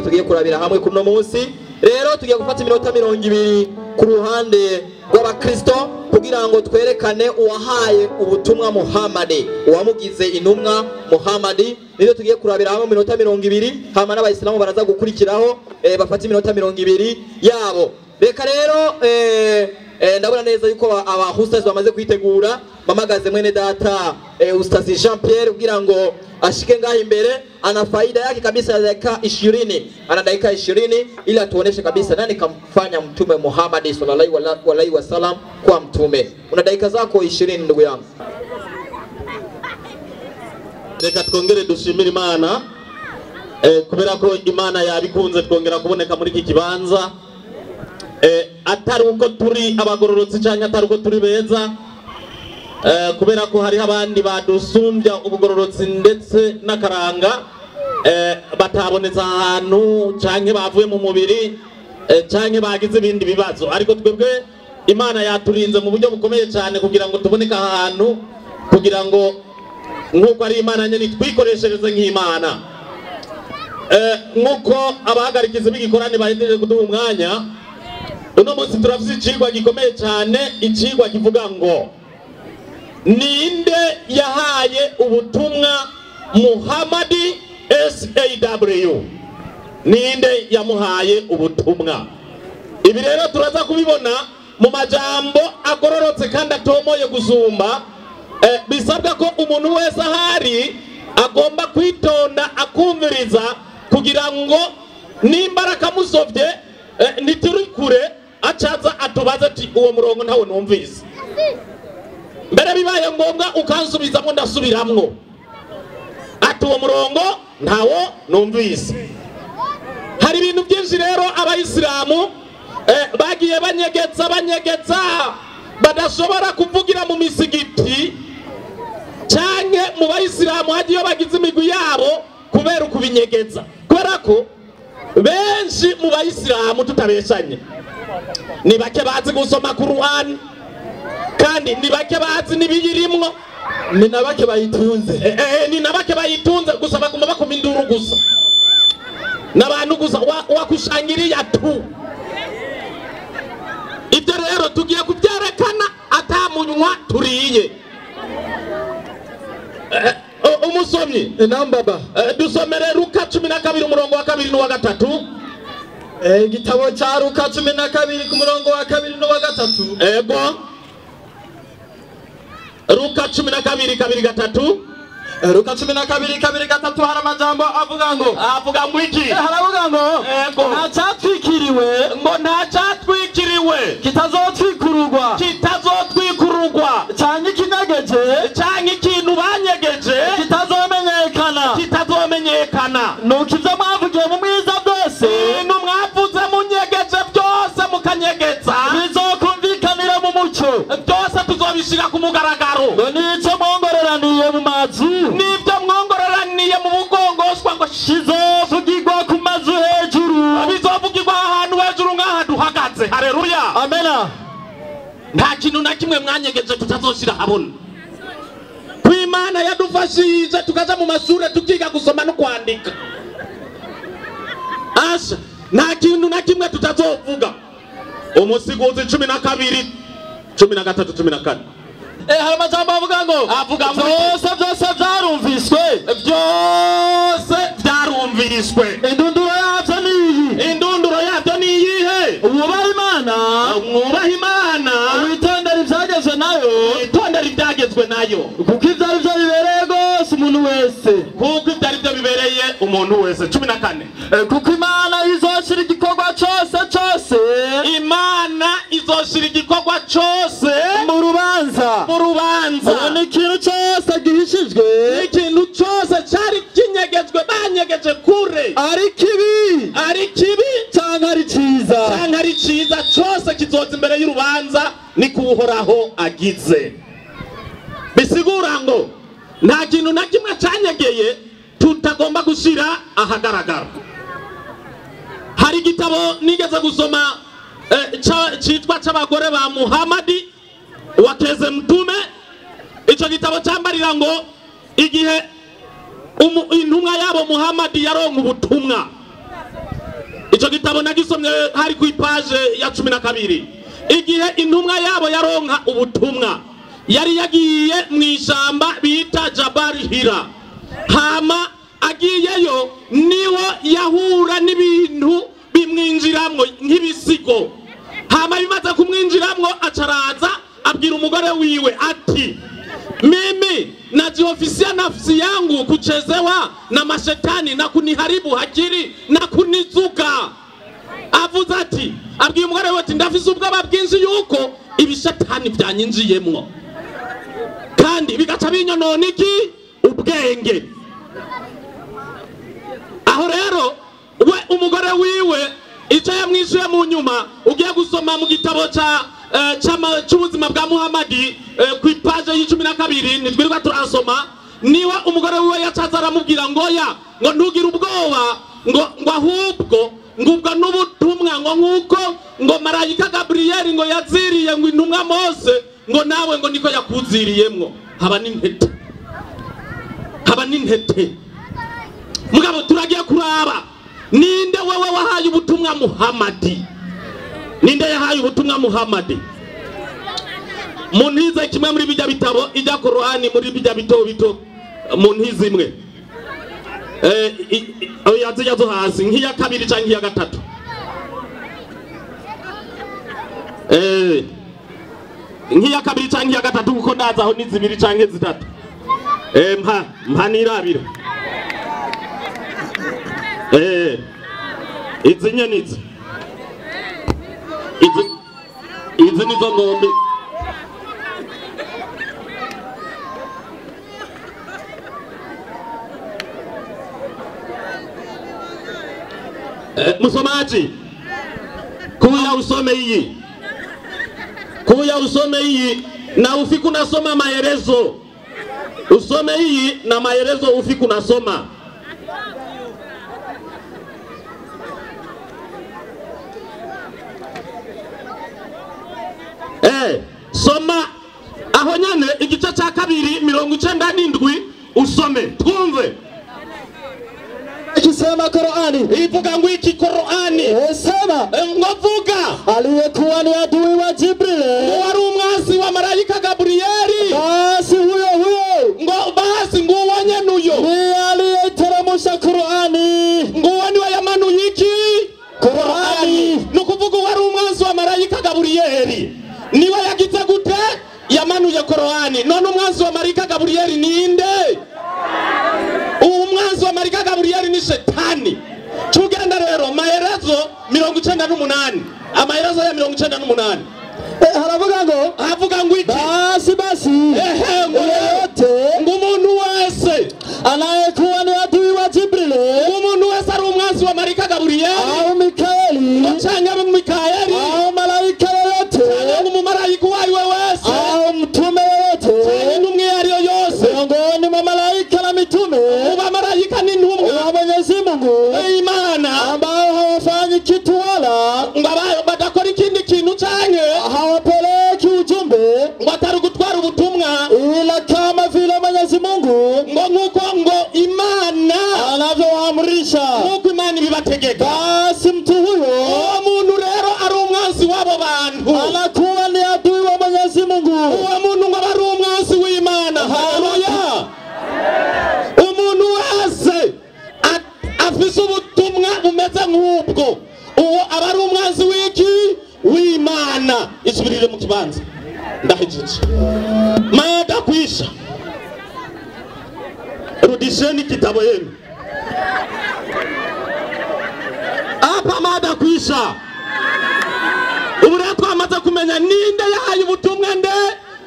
Tugiye kurabira hamwe kuno munsi. Rero tugiye gufata iminota 20 ku ruhande rw'abakristo kugira ngo twerekane uwahaye ubutumwa Muhammad, uwamugize intumwa Muhammad. Nivyo tugiye kurabira hamwe minota 20, hama n'abayisilamu baraza gukurikiraho, bafata iminota 20 yabo. Reka rero ndabona neza yuko aba hostess bamaze kwitegura. Mamagaze mwene data Ustazi Jean Pierre kugira ngo ashike ngaho imbere. Ana faida yake kabisa ya dakika 20, ana dakika 20 ili atuoneshe kabisa nani kamfanya Mtume Muhammad sallallahu alaihi wasallam kwa mtume. Una dakika zako 20 ndugu yangu. Reka twongere dushimire Imana kubera ko Imana yabikunze twongera kuboneka muri iki kibanza. Atari uko turi abagororotsi cyangwa atari uko turi beza, kubera ko hari abandi badusumbya ubugororotsi ndetse n'akaranga, batabonetse ahantu canke bavuye mu mubiri, canke bagize ibindi bibazo, ariko twebwe Imana yaturinze mu buryo bukomeye cyane kugira ngo tuboneke ahantu, kugira ngo nkuko ari Imana nyene twikoreshereze nk'Imana. Nkuko abahagarikizi b'igikorani bahejeje kuduha umwanya, uno munsi turafise icigwa gikomeye cyane, icigwa kivuga ngo ninde yahaye ubutumwa Muhammad SAW? Ninde yamuhaye ubutumwa? Ibi rero turaza kubibona mu majambo agororotse kandi atomoye gusumba. Bisabwa ko umuntu wese ahari agomba kwitonda akumviriza kugira ngo nimba akamusovye ntituri kure acaza atubaze ati uwo murongo ntawe numvise. Mbere bibaye ngombwa ukansubizamwo ndasubiramwo, ati uwo murongo ntawo numvise. Hari ibintu byinshi rero abayisilamu bagiye banyegeza badashobora kuvugira mu misigiti canke mu bayisilamu hagiye bagize imigwi yabo kubera ukubinyegeza, kubera ko benshi mu bayisilamu tutabeshanye ni bake bazi gusoma Qur'an, kandi ni bake bazi nibiyirimwo, ni nabake bayitunze, ni nabake bayitunze gusa baguma bakoma induru gusa n'abantu gusa wakushangiriya tu. Ibyo rero tugiye kubyerekana atamunywa turiye. Umusomyi nambaba dusomere Luka 12 umurongo wa 2 n'uwa 3. Igitabo cya Luka 12 ku murongo wa 2 n'uwa 3. Ego Luka 12 2 3. Luka 12 2 3 hari amajambo avuga ngo, avuga ngo iki? Haravuga ngo nta cyatwikiriwe, ngo nta cyatwikiriwe kitazotwikururwa, kitazotwikururwa, canke ikinyegeje, canke ikintu banyegeje kitazomenyekana, kitazomenyekana. Nuko ivyo mwavugiye mu mwiza byose, ibintu mwavuze munyegeje byose mukanyegeza, bizokumvikanira mu mucyo, byose tuzobishira ku mugaragaro. Ngo nico mwongoreraniye mu mazu, nibyo mwongoreraniye mu bugongoswa, ngo kizovugirwa ku mazu hejuru, bizovugirwa ahantu hejuru nk'aha duhagaze. Haleluya, amena. Nta kintu na kimwe mwanyegeje tutazoshira habona. Kwimana yadufashije tukaja mu mashure tukiga gusoma no kwandika. Asha, nta kintu na kimwe tutazovuga. Umusiguzi 12 13 14. Hari amajambo avuga ngo, avuga ngo byose byose byarumviswe, byose byarumviswe. Indunduro yabyo ni iyi, indunduro yabyo ni iyihe? Mwubahe Imana, mwubahe Imana, witondere ibyagezwe nayo, witondere ibyagezwe nayo, kuko ibyo ari byo bibereye rwose umuntu wese, kuko ibyo ari byo bibereye umuntu wese. 14. Kuko Imana izoshira igikorwa cyose cyose, Imana izoshira igikorwa cyose mu rubanza, mu rubanza. Ni ikintu cyose gihishijwe, ikintu cyose cyari kinyegejwe, banyegeje kure, ari kibi, ari kibi canke ari ciza, canke ari ciza, cyose kizoza imbere y'urubanza ni kuhoraho agize. Bisigura ngo nta kintu na kimwe cyanyegeye tutagomba gushira ahagaragara. Hari igitabo nigeze gusoma citwa c'abagore ba Muhammadi wakeze mtume. Ico gitabo cyambarira ngo igihe intumwa yabo Muhammadi yaronka ubutumwa, Icyo gitabo nagisomye hari ku ipaje ya 12. Igihe intumwa yabo yaronka ubutumwa yari yagiye mu ishyamba bita Jabal Hira, hama agiyeyo niho yahura n'ibintu bimwinjiramwo nk'ibisigo. Hama bimaze kumwinjiramwo acaraza abwira umugore wiwe ati mimi najihofisia nafsi yangu kuchezewa na mashetani na kuniharibu hakiri na kunizuka. Avuze ati abwiye umugore we ati ndafise ubwoba bwinshi yuko ibishetani byanyinjiyemwo kandi bigaca binyonona iki ubwenge. Aho rero we umugore wiwe icyo yamwishuye mu nyuma, ugiye gusoma mu gitabo cy'ubuzima bwa Muhammadi ku ipaje y'12 nitwirirwa turasoma, niwe umugore wiwe yacaza aramubwira ngo ya ngo ntugire ubwoba, ngo ahubwo ngubwo n'ubutumwa, ngo nkuko ngo marayika Gabriel ngo yaziriye ngo intumwa Mose, ngo nawe ngo niko yakuziriyemwo. Haba n'intete, haba n'intete. Mugabo turagiye kuraba ninde wewe wahaye ubutumwa Muhammadi, ninde yahaye ubutumwa Muhammadi. Muntize kimwe muri bijya bitabo ijya Korani, muri bijya bito bito muntize imwe oya zijya zo hasi nk'iya kabiri cyangwa nk'iya gatatu. Nk'iya kabiri cyangwa nk'iya gatatu kuko ndaza aho ni zibiri cyangwa zitatu. Mpa nirabira. Izi nyene izi izi nizo ngombe. Msomaji, kuya usome hii, kuya usome hii na ufiku nasoma maelezo. Usome hii na maelezo ufiku nasoma. Soma aho nyene igice ca kabiri 97 usome twumve. Ikisema Qur'ani ivuga ngo iki Qur'ani sema ngo vuga aliyekuwa ni adui wa Jibril, ngo wari umwansi wa marayika Gabrieli, basi huyo huyo ngo basi nguwo nyene uyo ni aliyeteremsha Qur'ani, nguwo niwe yamanuye iki Qur'ani. Nukuvuga wari umwansi wa marayika Gabrieli niwe yagize gute yamanuye Qur'ani. None umwansi wa marayika Gabrieli ninde? Umwanzi wa marayika Gabrieli ni shetani. Tugenda rero maelezo 98, amaelezo ya 98. Haravuga ngo havuga ngo iki basi basi ngo yote ngo umuntu wese anayekuwa ni adui wa Jibril, umuntu wese ari umwanzi wa marayika Gabrieli au Mikaeli ngo canke Mikaeli au malaika yoyote canke umumarayika uwo ari we wese au mtume yoyote canke intumwa iyo ari yo yose miongoni mwa malaika na mitume mu bamarayika n'intumwa wa Mwenyezi Mungu Imana ambao hawafanyi kitu wala ngo badakora ikindi kintu canke hawapeleki ujumbe ngo atari gutwara ubutumwa ila kama vile Mwenyezi Mungu ngo nkuko ngo Imana anavyoamrisha, nkuko Imana ibibategeka. Basi mtu huyo uwo muntu rero ari umwansi w'abo bantu anakuwa ni adui wa Mwenyezi Mungu. Uwo muntu ngo ari umwansi w'Imana. Haleluya. Umuntu wese afise ubutumwa bumeze nk'ubwo uwo aba ari umwansi w'iki w'Imana. Isubirire mu kibanza ndahejeje mada kwisha. Rudisheni kitabu yenu hapa, mada kwisha. Ubu rero twamaze kumenya ninde yahaye ubutumwa nde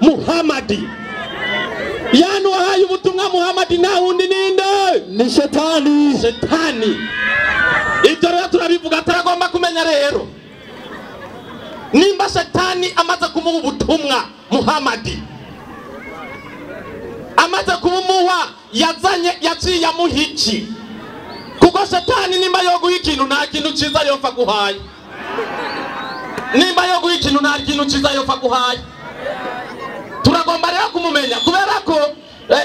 Muhammadi. Yani wahaye ubutumwa Muhammadi na wundi ninde? Ni shetani. Shetani. Ibyo rero turabivuga taragomba kumenya rero nimba shetani amaze kumuha ubutumwa Muhammadi, amaze kubumuha yazanye yaciye amuha iki? Kuko shetani nimba yoguha ikintu nta kintu ciza yopfa guhaye. Nimba yoguha ikintu nta kintu ciza yopfa guhaye. Turagomba rero kumumenya kubera ko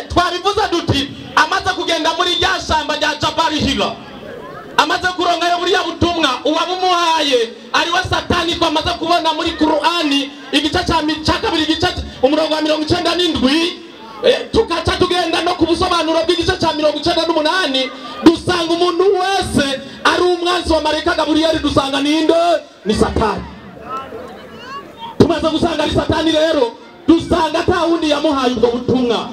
twabivuze duti amaze kugenda muri rya shamba rya Jabal Hira, amaze kuronkayo buriya butumwa, Uwabumuhaye ariwe Satani, twamaze kubona muri Qur'ani igice cya kabiri, igice umurongo wa 97, tukaca tugenda no ku busobanuro bw'igice cya 98, dusanga umuntu wese ari umwanzi wa marayika Gaburiyeli, dusanga ninde? Ni Satani. Tumaze gusanga ari Satani rero, dusanga ata wundi yamuhaye ubwo butumwa.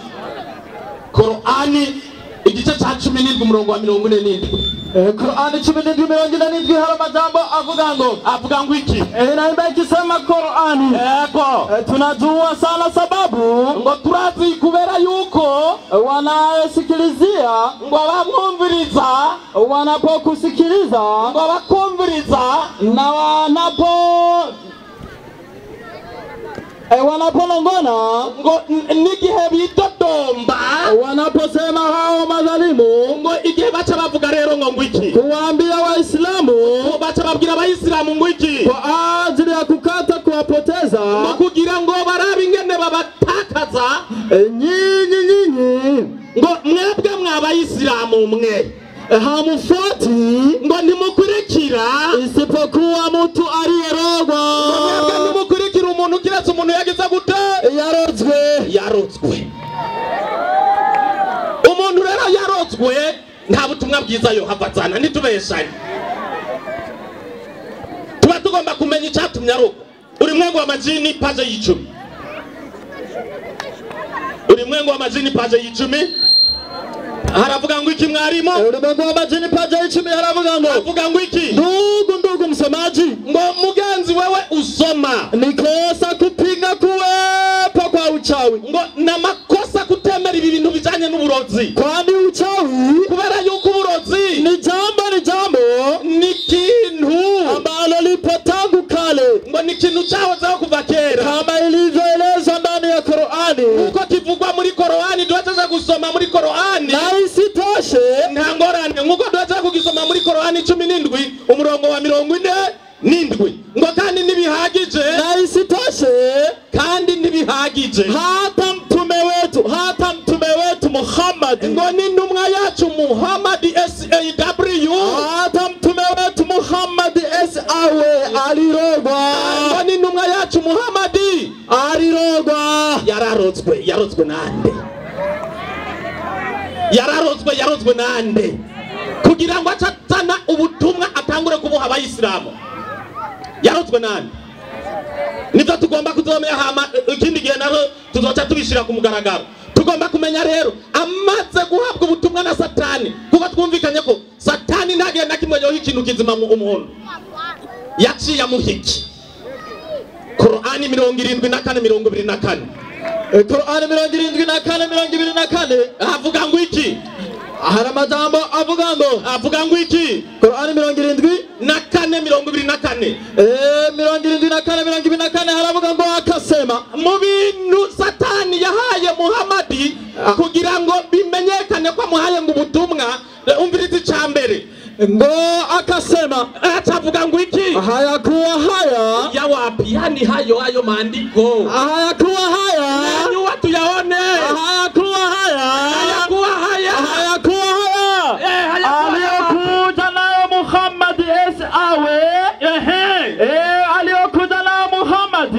Qur'ani igice cya 17 umurongo wa 47. Qur'ani 17:47 hari amajambo avuga ngo, avuga ngo iki? Inaimba ikisema Qur'ani, yego, tunajua sana sababu ngo turazi kubera yuko wanayesikilizia ngo abamwumviriza wanapokusikiliza ngo abakumviriza na wanaponongona ngo n'igihe bidodomba wanaposema hao madhalimu ngo igihe baca bavuga rero ngo iki? Kuwaambia Waislamu baca babwira Abayisilamu ngo iki? Kwa ajili ya kukata kuwapoteza ngo kugira ngo barabe ingene babatakaza. Nyinyi nyinyi ngo mwebwe mwabayisilamu mwe hamufuati ngo ntimukurikira isipokuwa mtu aliyerogwa. Mwebwe ntimukurikira umuntu kiretse umuntu yagize gute? Yarotswe. Yarotswe. Umuntu rero yarotswe nta butumwa bwiza yohava azana, ntitubeshanye. Tuba tugomba kumenya icyatumye arogwa. Ulimwengu wa majini paje y'10. Ulimwengu wa majini paje y'10. Haravuga ngo iki mwarimu? Ulimwengu wa majini paje y'10 haravuga ngo, avuga ngo iki? Ndugu ndugu msomaji, ngo mugenzi wewe usoma, ni kosa kupinga kuwepo kwa uchawi, ngo na makosa kutemera ibi bintu bijanye n'uburozi, kwani uchawi kubera yuko uburozi ni jambo ni jambo ni kintu ambalo lipo tangu kale, ngo ni kintu cyahozeho kuva kera kama ilivyoelezwa ndani ya Qur'ani, uko kivugwa muri Qur'ani. Duhejeje gusoma muri Qur'ani na isitoshe nta ngorane, nkuko duhejeje kugisoma muri Qur'ani 17 umurongo wa 47, ngo kandi ntibihagije na isitoshe kandi ntibihagije hata mtume wetu, hata mtume wetu Muhammad, ngo n'intumwa yacu Muhammad SAW, hata mtume wetu Muhammad SAW alirogwa, ngo n'intumwa yacu Muhammad alirogwa. Yararotswe. Yarotswe nande? Yararotswe. Yarotswe nande kugira ngo acatana ubutumwa atangure kubuha Abayisilamu? Yarotswe nande? Nivyo tugomba kuzomea hama ikindi gihe nabo tuzoca tubishira ku mugaragaro. Tugomba kumenya rero amaze guhabwa ubutumwa na Satani, kuko twumvikanye ko Satani ntagiye na kimwe yoha ikintu kizima mu umuntu yaciye amuhiki. Qur'ani 74 24. Qur'ani 74 24 avuga ngo iki? Hari amajambo avuga ngo, avuga ngo iki? Qur'ani 74 24 74 24 haravuga ngo akasema, mu bintu Satani yahaye Muhammadi kugira ngo bimenyekane ko amuhaye ngo ubutumwa, umviriza icambere ngo akasema, atavuga ngo iki? Hayakuwa haya ya wapi? Yani hayo hayo maandiko hayakuwa haya, nanyi watu yaone, hayakuwa haya, hayakuwa haya, hayakuwa haya aliyokuja nayo Muhammad SAW, aliyokuja nayo Muhammad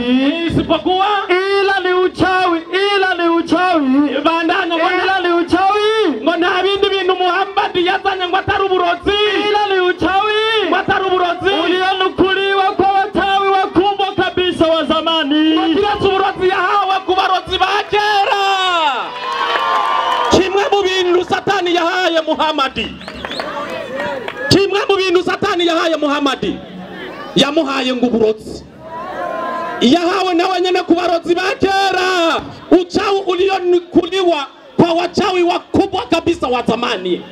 isipokuwa ila ni uchawi, ila ni uchawi, bandano ila ni uchawi, ngo nta bindi bintu Muhammad yazanye ngo atari uburozi, ila ni uchawi, ngo atari uburozi ulionukuliwa kwa wachawi wakubwa kabisa wa zamani, ngo kiretse uburozi yahawe ku barozi ba kera. Kimwe mu bintu Satani yahaye Muhammad, kimwe mu bintu Satani yahaye Muhammad, yamuhaye ngo uburozi yahawe nawe nyene ku barozi ba kera, uchawi ulionukuliwa kwa wachawi wakubwa kabisa wa zamani.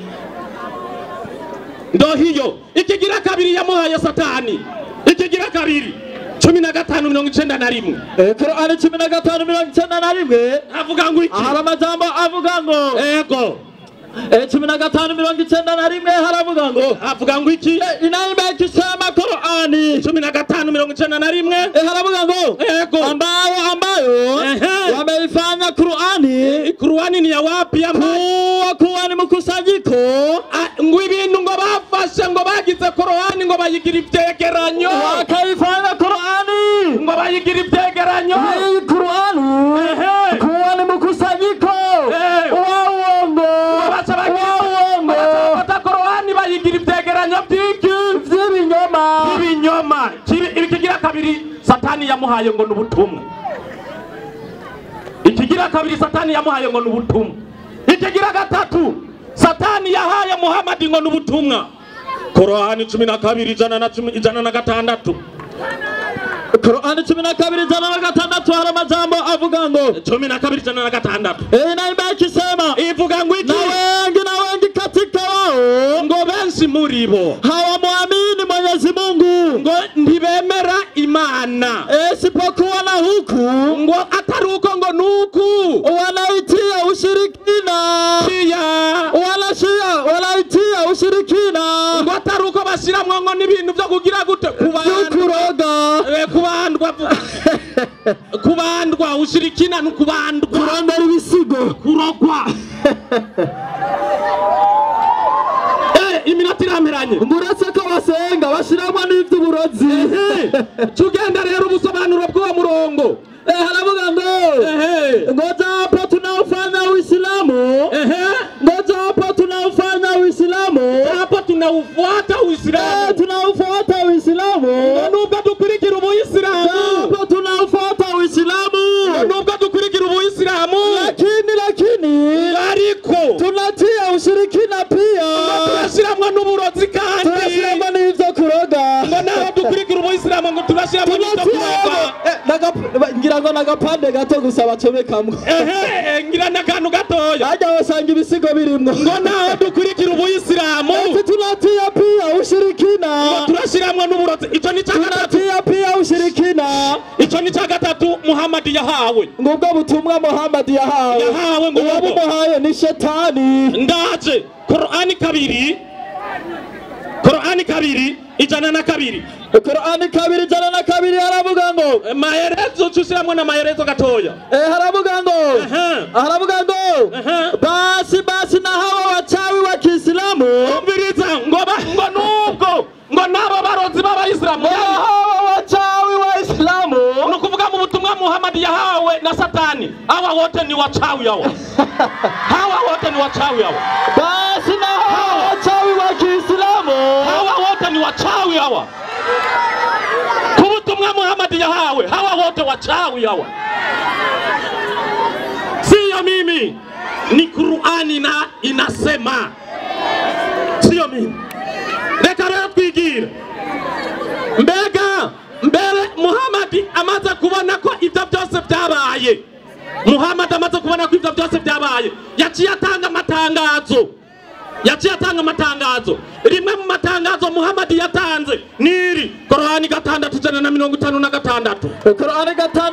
Ndo hiyo ikigira kabiri yamuhaye Satani, ikigira kabiri 15 91. Qur'ani 15 91 avuga ngo iki? Hari amajambo avuga ngo, ego 15 91 haravuga ngo, avuga ngo iki? Inaimba ikisema Qur'ani 15 91 haravuga ngo, ego, ambayo ambayo wameifanya Qur'ani, Qur'ani ni ya wapi? Kuwa kuwa ni mkusanyiko ngo ibintu ngo bafashe ngo bagize Qur'ani ngo bayigira ivyegeranyo. Wakaifanya Qur'ani ngo bayigira ivyegeranyo. Hii Qur'ani kuwa ni mkusanyiko wa uongo. Wa uongo. Qur'ani bayigira ivyegeranyo by'iki? Vy'ibinyoma. Ibinyoma. Ikigira kabiri Satani yamuhaye ngo n'ubutumwa. Ikigira kabiri Satani yamuhaye ngo n'ubutumwa. Ikigira gatatu Satani yahaye Muhammad ngo n'ubutumwa. Qur'ani 12 116. Qur'ani 12 106 hari amajambo avuga ngo 12 106. Inaimba ikisema ivuga ngo iki? Na wengi katika wao ngo benshi muri bo hawamwamini Mwenyezi Mungu ngo ntibemera Imana isipokuwa na huku ngo atari uko ngo nuku wanaitia ushirikina pia wanashia wanaitia ushirikina ngo atari uko bashiramwo ngo n'ibintu byo kugira gute kuroga kubandwa kubandwa ushirikina n'ukubandwa kurondera ibisigo kurogwa. Iminota irameranye nguretse ko basenga bashiramwo n'ivy'uburozi. Tugenda rero ubusobanuro bw'uwo murongo. Haravuga ngo ngoja hapo tunaufanya Uislamu, ngoja hapo tunaufanya Uislamu, hapo tunaufuata Uislamu, tunaufuata Uislamu, nubwo dukurikira Ubuislamu, hapo tunaufuata Uislamu, nubwo dukurikira Ubuislamu, lakini ariko tunatia ushirikina pia, turashiramwo n'uburozi kandi turashiramwo n'ivyo kuroga, ngo naho dukurikira Ubuislamu ngo turashiramwo n'ivyo kuroga. Ngira ngo nagapande gato gusa bacomekamwo. Ngira n'akantu gatoya hajya wasanga ibisigo birimwo. Ngo naho dukurikira Ubuislamu tunatia pia ushirikina, ngo turashiramwo n'uburozi. Ico ni ca gatatu. Tunatia pia ushirikina. Ico ni ca gatatu Muhammad yahawe. Ngo ubwo butumwa Muhammad yahawe yahawe ngo uwabuhaye ni shetani. Ndaje Qur'ani 2 Qur'ani 2 102. Qur'ani 2 102 haravuga ngo maherezo tushiramwo na maherezo gatoya. Haravuga ngo haravuga ngo basi na hawa wachawi wa Kiislamu umviriza ngo ngo nubwo ngo nabo barozi b'abayisilamu hawa wachawi wa Islamu nukuvuga mu butumwa Muhammad yahawe na Satani hawa wote ni wachawi hawa. Hawa wote ni wachawi hawa. Basi na hawa wachawi wa Kiislamu hawa wote ni wachawi hawa. Kubutumwa Muhammad yahawe hawa wote wachawi hawa. Sio mimi, ni Qur'ani na inasema. Sio mimi. Reka rero twigira. Mbega mbere Muhammad amaze kubona ko ivyo byose byabaye. Muhammad amaze kubona ko ivyo byose byabaye. Yaciye atanga amatangazo. Yaciye atanga amatangazo. Rimwe mu matangazo Muhammad yatanze niri Qur'ani 6 156. Qur'ani 6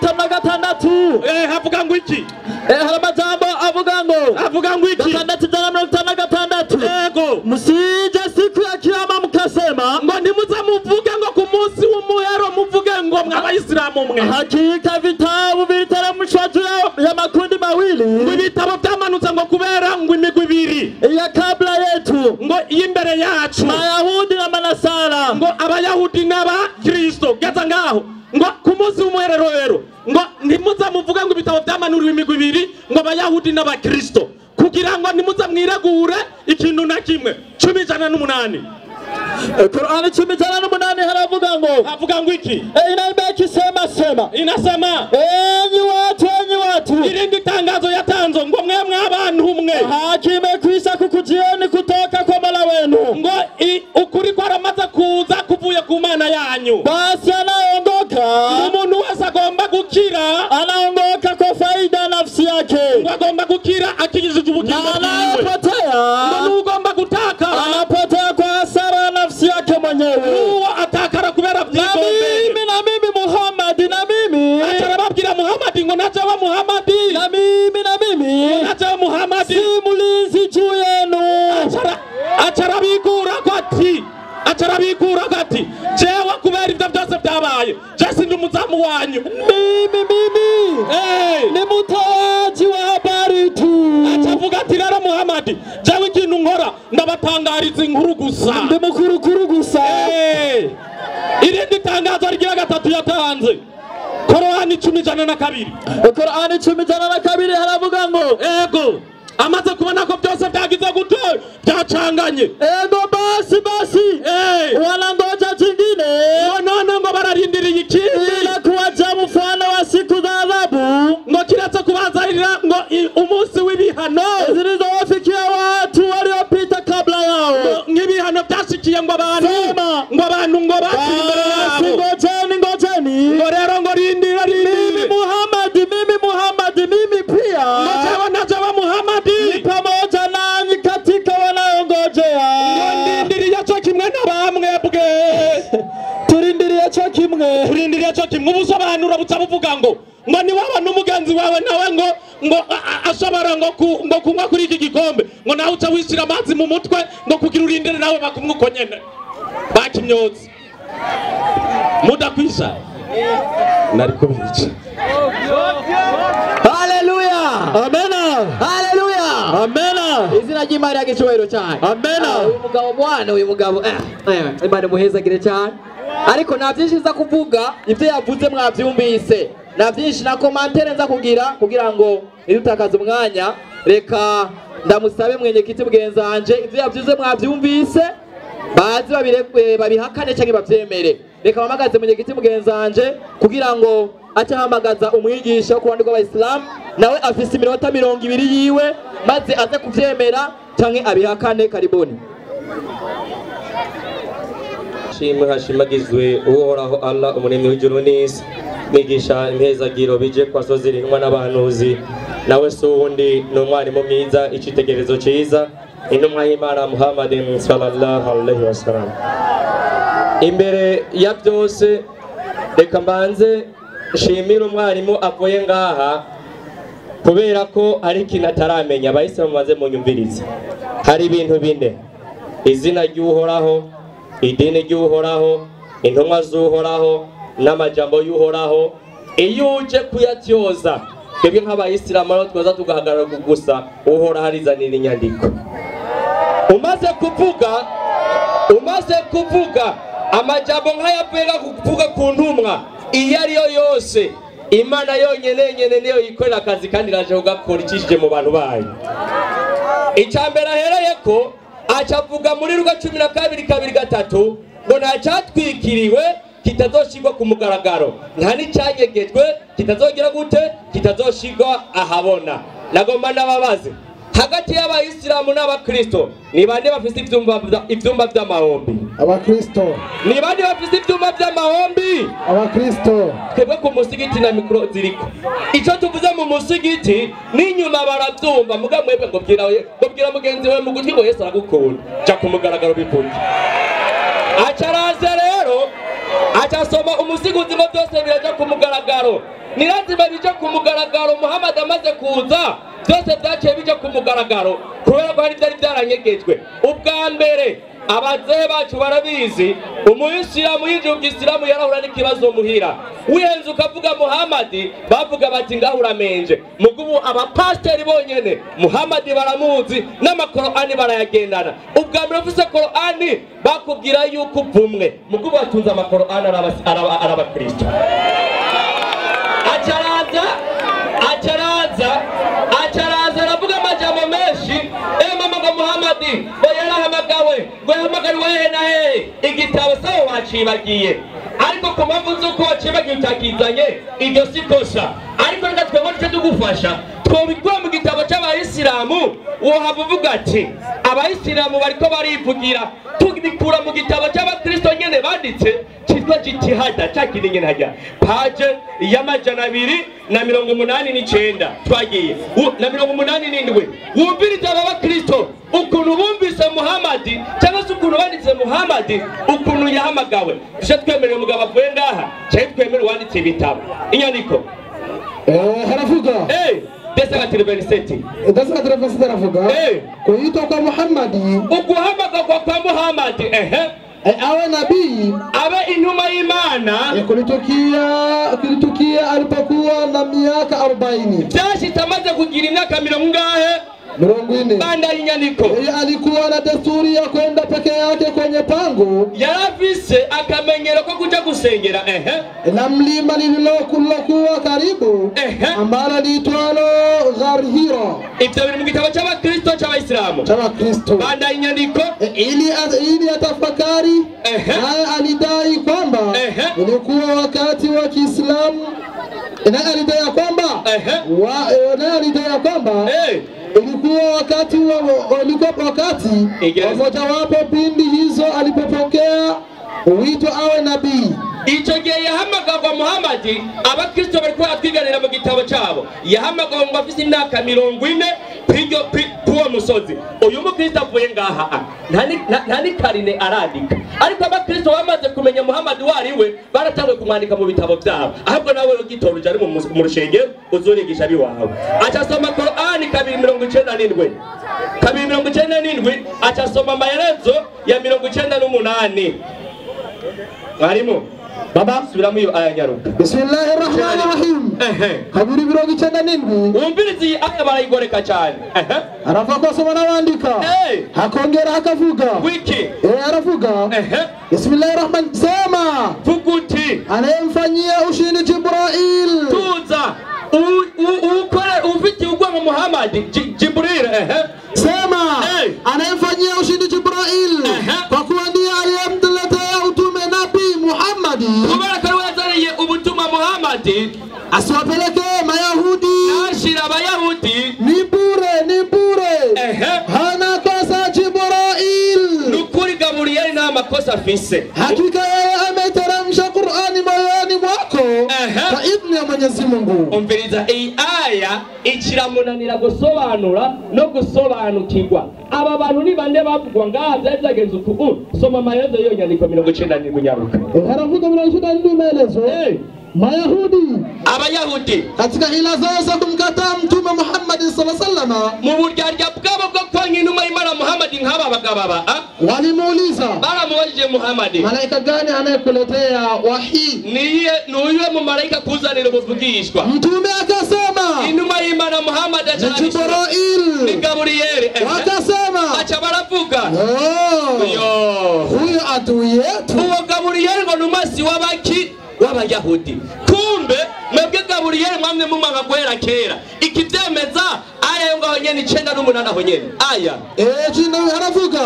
156. Havuga ngo iki? Hari amajambo avuga ngo avuga ngo iki? 6 156. Yego. Msije siku ya kiyama mkasema ngo ntimuze muvuge ngo ku munsi w'umuhero muvuge ngo mwabayisilamu mwe. Hakika vitabu viliteremshwa juu ya makundi mawili. Ngo ibitabo byamanutse ngo kubera ngo imigwi ibiri ya kabla yetu ngo imbere yacu Mayahudi na Manasara ngo Abayahudi n'Abakristo. Geza ngaho ngo ku munsi w'umuherero rero ngo ntimuze muvuge ngo ibitabo byamanuriwe imigwi ibiri ngo Abayahudi n'Abakristo kugira ngo ntimuze mwiregure ikintu na kimwe. 10 108. Qur'ani 10 108 haravuga ngo havuga ngo iki? Inaimba ikisema sema inasema enyi watu, enyi watu. Irindi tangazo yatanzo ngo mwe abantu mwe haki imekwisha kukujieni kutoka kwa Mola wenu ngo ukuri kwaramaze kuza kuvuye ku Mana yanyu. Basi anaongoka umuntu wese agomba gukira, anaongoka kwa faida nafsi yake ngo agomba gukira akijije ubugingo na bwiwe, anayepotea ngo n'ugomba gutakara anapotea kwa hasara nafsi yake mwenyewe. N'uwo atakara kubera vyigombeye. Na mimi Muhammad, na mimi atarababwira Muhammad ngo najewe Muhammad, na mimi najewe Muhammad si mulinzi juu yenu. Acarabigura ati acarabigura ati jewe kubera ivyo byose byabaye je sindi umuzamu wanyu. Mimi ni mtoaji wa habari tu. Acavuga ati rero Muhammad, jewe ikintu nkora ndabatangariza inkuru gusa, ndi mukurukuru gusa. Irindi tangazo rigira gatatu yatanze, Korani 10:102. Korani 10:102 haravuga ngo ego amaze kubona ko byose byagize gute byacanganye. Ego basi basi, wanangoja chingine, none ngo bararindiriye ikindi, ila kuwaja mfano wa siku za adhabu, ngo kiretse kubazarira ngo umunsi w'ibihano zilizowafikia watu waliopita kabla yao, nk'ibihano byashikiye ngo abantu ngo abantu ngo bakiri imbere yabo. Ngojeni ngojeni, ngo rero ngo rindira rindira, mimi Muhammad, mimi Muhammad, mimi pia ngo jewe na jewe Muhammad ni pamoja nanyi katika wanaongojea. Ndindiriye cyo kimwe n'abamwebwe, turindiriye cyo kimwe, turindiriye cyo kimwe. Ubusobanuro buca buvuga ngo ngo ni waba n'umugenzi wawe nawe ngo ngo ashobora ngo ngo kunywa kuri iki gikombe, ngo nawe uca wishira amazi mu mutwe ngo kugira urindire nawe bakumwe uko nyene bakimyotsi mudakwisha nari kubica. Haleluya, amena, haleluya, amena. Izina ry'Imana yagicyubahiro cyane, amena. Uyu mugabo mwana, uyu mugabo Imana muhezagire cyane. Ariko nta byinshi nza kuvuga, ibyo yavuze mwabyumvise, nta byinshi na komantere nza kugira kugira ngo ntidutakaze umwanya. Reka ndamusabe mwenyekiti bwenzanje, ibyo yavuze mwabyumvise, bazi babihakane cyangwa babyemere. Reka mpamagaze mwenyekiti bwenzanje kugira ngo ace ahamagaza umwigisha wo ku ruhande rw'abayisilamu, nawe afise iminota 20 yiwe, maze aze kubyemera cyangwa abihakane. Karibuni. Shimwe hashimagizwe Uhoraho Allah umuremyi w'ijuru n'isi, mwigisha impezagiro bije kwa sozirinwa n'abahanuzi, nawe si uwundi ni umwarimu mwiza, icitegererezo cyiza, intumwa y'Imana Muhammadin sallallahu alaihi wasallam. Imbere ya byose reka mbanze nshimire umwarimu avuye ngaha, kubera ko hari ikintu ataramenya. Abayisilamu maze munyumvirize, hari ibintu bine: izina ry'Uhoraho, idini ry'Uhoraho, intumwa z'Uhoraho n'amajambo y'Uhoraho. Iyo uje kuyatyoza, twebwe nk'abayisilamu aho twaza tugahagarara gusa, Uhoraho arizanira inyandiko. Umaze kuvuga amajambo nk'ayavuye kuvuga ku ntumwa iyo ariyo yose, Imana yonyene nyene niyo yikorera akazi kandi iraje kugakora ikishije mu bantu bayo. Icya mbere ahereye ko acavuga muri Luka 12:2-3 ngo nta cyatwikiriwe kitazoshirwa ku mugaragaro, nta n'icyanyegejwe kitazogira gute kitazoshirwa ahabona. Nagomba n'ababaze, hagati y'abayisilamu n'abakristo ni bande bafise ivyumba vy'amahombi? Abakristo. Ni bande bafise ivyumba vy'amahombi? Abakristo. Twebwe ku musigiti na mikro ziriko, ico tuvuze mu musigiti n'inyuma baravyumva. Muga mwebwe ngo bwira mugenzi wawe mu gutwi ngo Yesu aragukunda, ja ku mugaragaro bivuge. Acaraza rero acasoma umusiguzi ngo byose biraja ku mugaragaro. Ni lazima bija ku mugaragaro. Muhammad amaze kuza byose byaciye bija ku mugaragaro, kubera ko hari byari byaranyegejwe. Ubwa mbere abazehe bacu barabizi, umuyisilamu yinjiye ubwisilamu yarahura n'ikibazo muhira, wihenze ukavuga Muhammad bavuga bati ngahura menje. Mugubu abapasteri bonyene Muhammad baramuzi n'amakorani barayagendana. Ubwa mbere ufise Korani bakubwira yuko uvumwe, mugubu batunze amakorani arabakristo. Acaraza aravuga amajambo menshi. Mama ngo Muhammad ngo yarahamagawe, ngo yahamagariwe hehe na hehe, igitabo sawa wacibagiye. Ariko ku mpamvu z'uko wacibagiye utakizanye, iryo si kosa. Ariko reka twebwe duce tugufasha, twobikura mu gitabo cy'abayisilamu. Wohava uvuga ati abayisilamu bariko barivugira, tubikura mu gitabo cy'abakristo nyene banditse cyitwa Jitihada, cya kindi nyene hajya paje y'289 twagiye na 87. Wumviriza aba bakristo ukuntu bumvise Muhammad, cyangwa se ukuntu banditse Muhammad, ukuntu yahamagawe. Tuje twemerera umugabo avuye ngaha, cyangwa twemere uwanditse ibitabo inyandiko. Haravuga 287 287 aravuga kuitwa kwa Muhammad, uguhamagagwa kwa Muhammad, awe nabii, abe intumwa y'Imana, kulitukia alipokuwa na miaka 40. Byashitse amaze kugira imyaka mirongo ingahe? 40. Banda inyandiko. Yeye alikuwa na desturi ya kwenda peke yake kwenye pango. Yarafise akamenyero ko kuja gusengera na mlima lililokuwa karibu ambalo liitwalo Gharhira. Ivyo biri mu gitabo c'Abakristo c'Abayisilamu. C'Abakristo. Banda inyandiko. Ili atafakari. Naye alidai kwamba ilikuwa wakati wa Kiislamu. Naye alidai kwamba ilikuwa wakati wa mojawapo pindi hizo alipopokea wito awe nabii. Ico gihe yahamagagwa Muhammad, Abakristo bariko batwiganira mu gitabo cabo. Yahamagagwa ngo afise imyaka 40 kwiryo kuwo musozi. Uyu mukristo avuye ngaha nta ni karine arandika. Ariko Abakristo bamaze kumenya Muhammad wariwe baratanguye kumwandika mu bitabo byabo. Ahubwo nawe ugitora uje ari mu rushengero uzurigisha biwawe. Aca soma Qur'ani 297. 297 aca soma amaherezo ya 98. Mwalimu baba subiramu iyo aya nyaruka. Bismillahirrahmanirrahim. 297. Wumvirize iyi aya barayigoreka cyane. Aravuga ko asoma n'abandika. Hakongera akavuga. Wiki. Aravuga. Bismillahirrahman. Sema. Vuguti. Anayemfanyia ushindi Jibril. Tuza. Ukore ufite ugwa Muhammad Jibril. Sema. Anayemfanyia ushindi Jibril. Kwa kuwa ndiye aliyemletea utume Nabii Muhammad. Kubera ko wazaniye ubutumwa Muhammad asiwapeleke Mayahudi. Ashira Abayahudi. Ni bure, ni bure. Hana kosa Jibril. Nukuri Gabriel nta makosa afise. Hakika yeye ameteremsha Qur'ani moyoni mwako kwa idhini ya Mwenyezi Mungu. Umviriza iyi aya ikiramunanira gusobanura no gusobanukirwa. Aba bantu ni bande bavugwa ngaha byari byagenze uku. Soma maelezo y'iyo nyandiko 97 nyaruka. Haravuga 97 maelezo. Mayahudi, Abayahudi katika hila zao za kumkataa Mtume Muhammad sallallahu alaihi wasallam, mu buryarya bwabo bwo kwanka intumwa y'Imana Muhammad nk'aba bagabo aba, walimuuliza, baramubajije Muhammad, malaika gani anayekuletea wahi? Niye nuyu mu malaika kuzanira ubuvugishwa? Mtume akasema, intumwa y'Imana Muhammad ni Jibril, ni Gabriel. Wakasema, acha baravuga, huyo adui yetu. Uwo Gabriel ngo numasi w'abaki w'Abayahudi. Kumbe mwebwe Gabriel mwamwe mumanga guhera kera. Ikivyemeza aya yo ngaho nyene 98 aho nyene. Aya. Jina haravuga.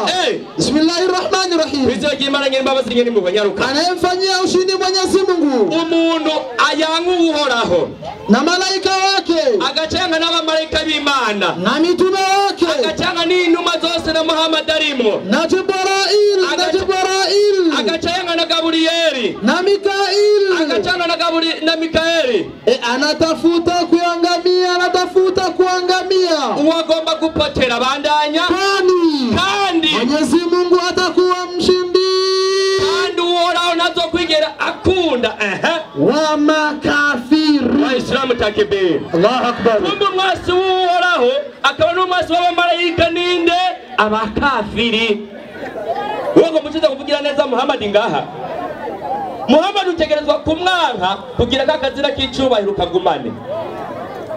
Bismillahirrahmanirrahim. Bizo ry'Imana nyene imbabazi nyene mu banyaruka. Anayemfanyia ushindi Mwenyezi Mungu. Umuntu ayanka Uhoraho na malaika wake, agacanga n'abamalaika b'Imana na mitume wake, agacanga n'intumwa zose na Muhammad arimwo, na Jibril, na Jibril, agacanga na Gabrieli, na Mikail, agacanga na Gabriel na Mikaeli. Anatafuta kuangamia, anatafuta kuangamia. Uwagomba kupotera bandanya. Kandi Mwenyezi Mungu atakuwa mshindi. Kandi Uhoraho ntazokwigera akunda wa makafiri. Waislamu takbir. Allahu Akbar. Kumbe umwasi w'Uhoraho akaba n'umwasi w'abamarayika ninde? Abakafiri. Wowe mukiza kuvugira neza Muhammad ngaha. Muhammad utegerezwa kumwanka kugira kakazira k'icubahiro kagumane.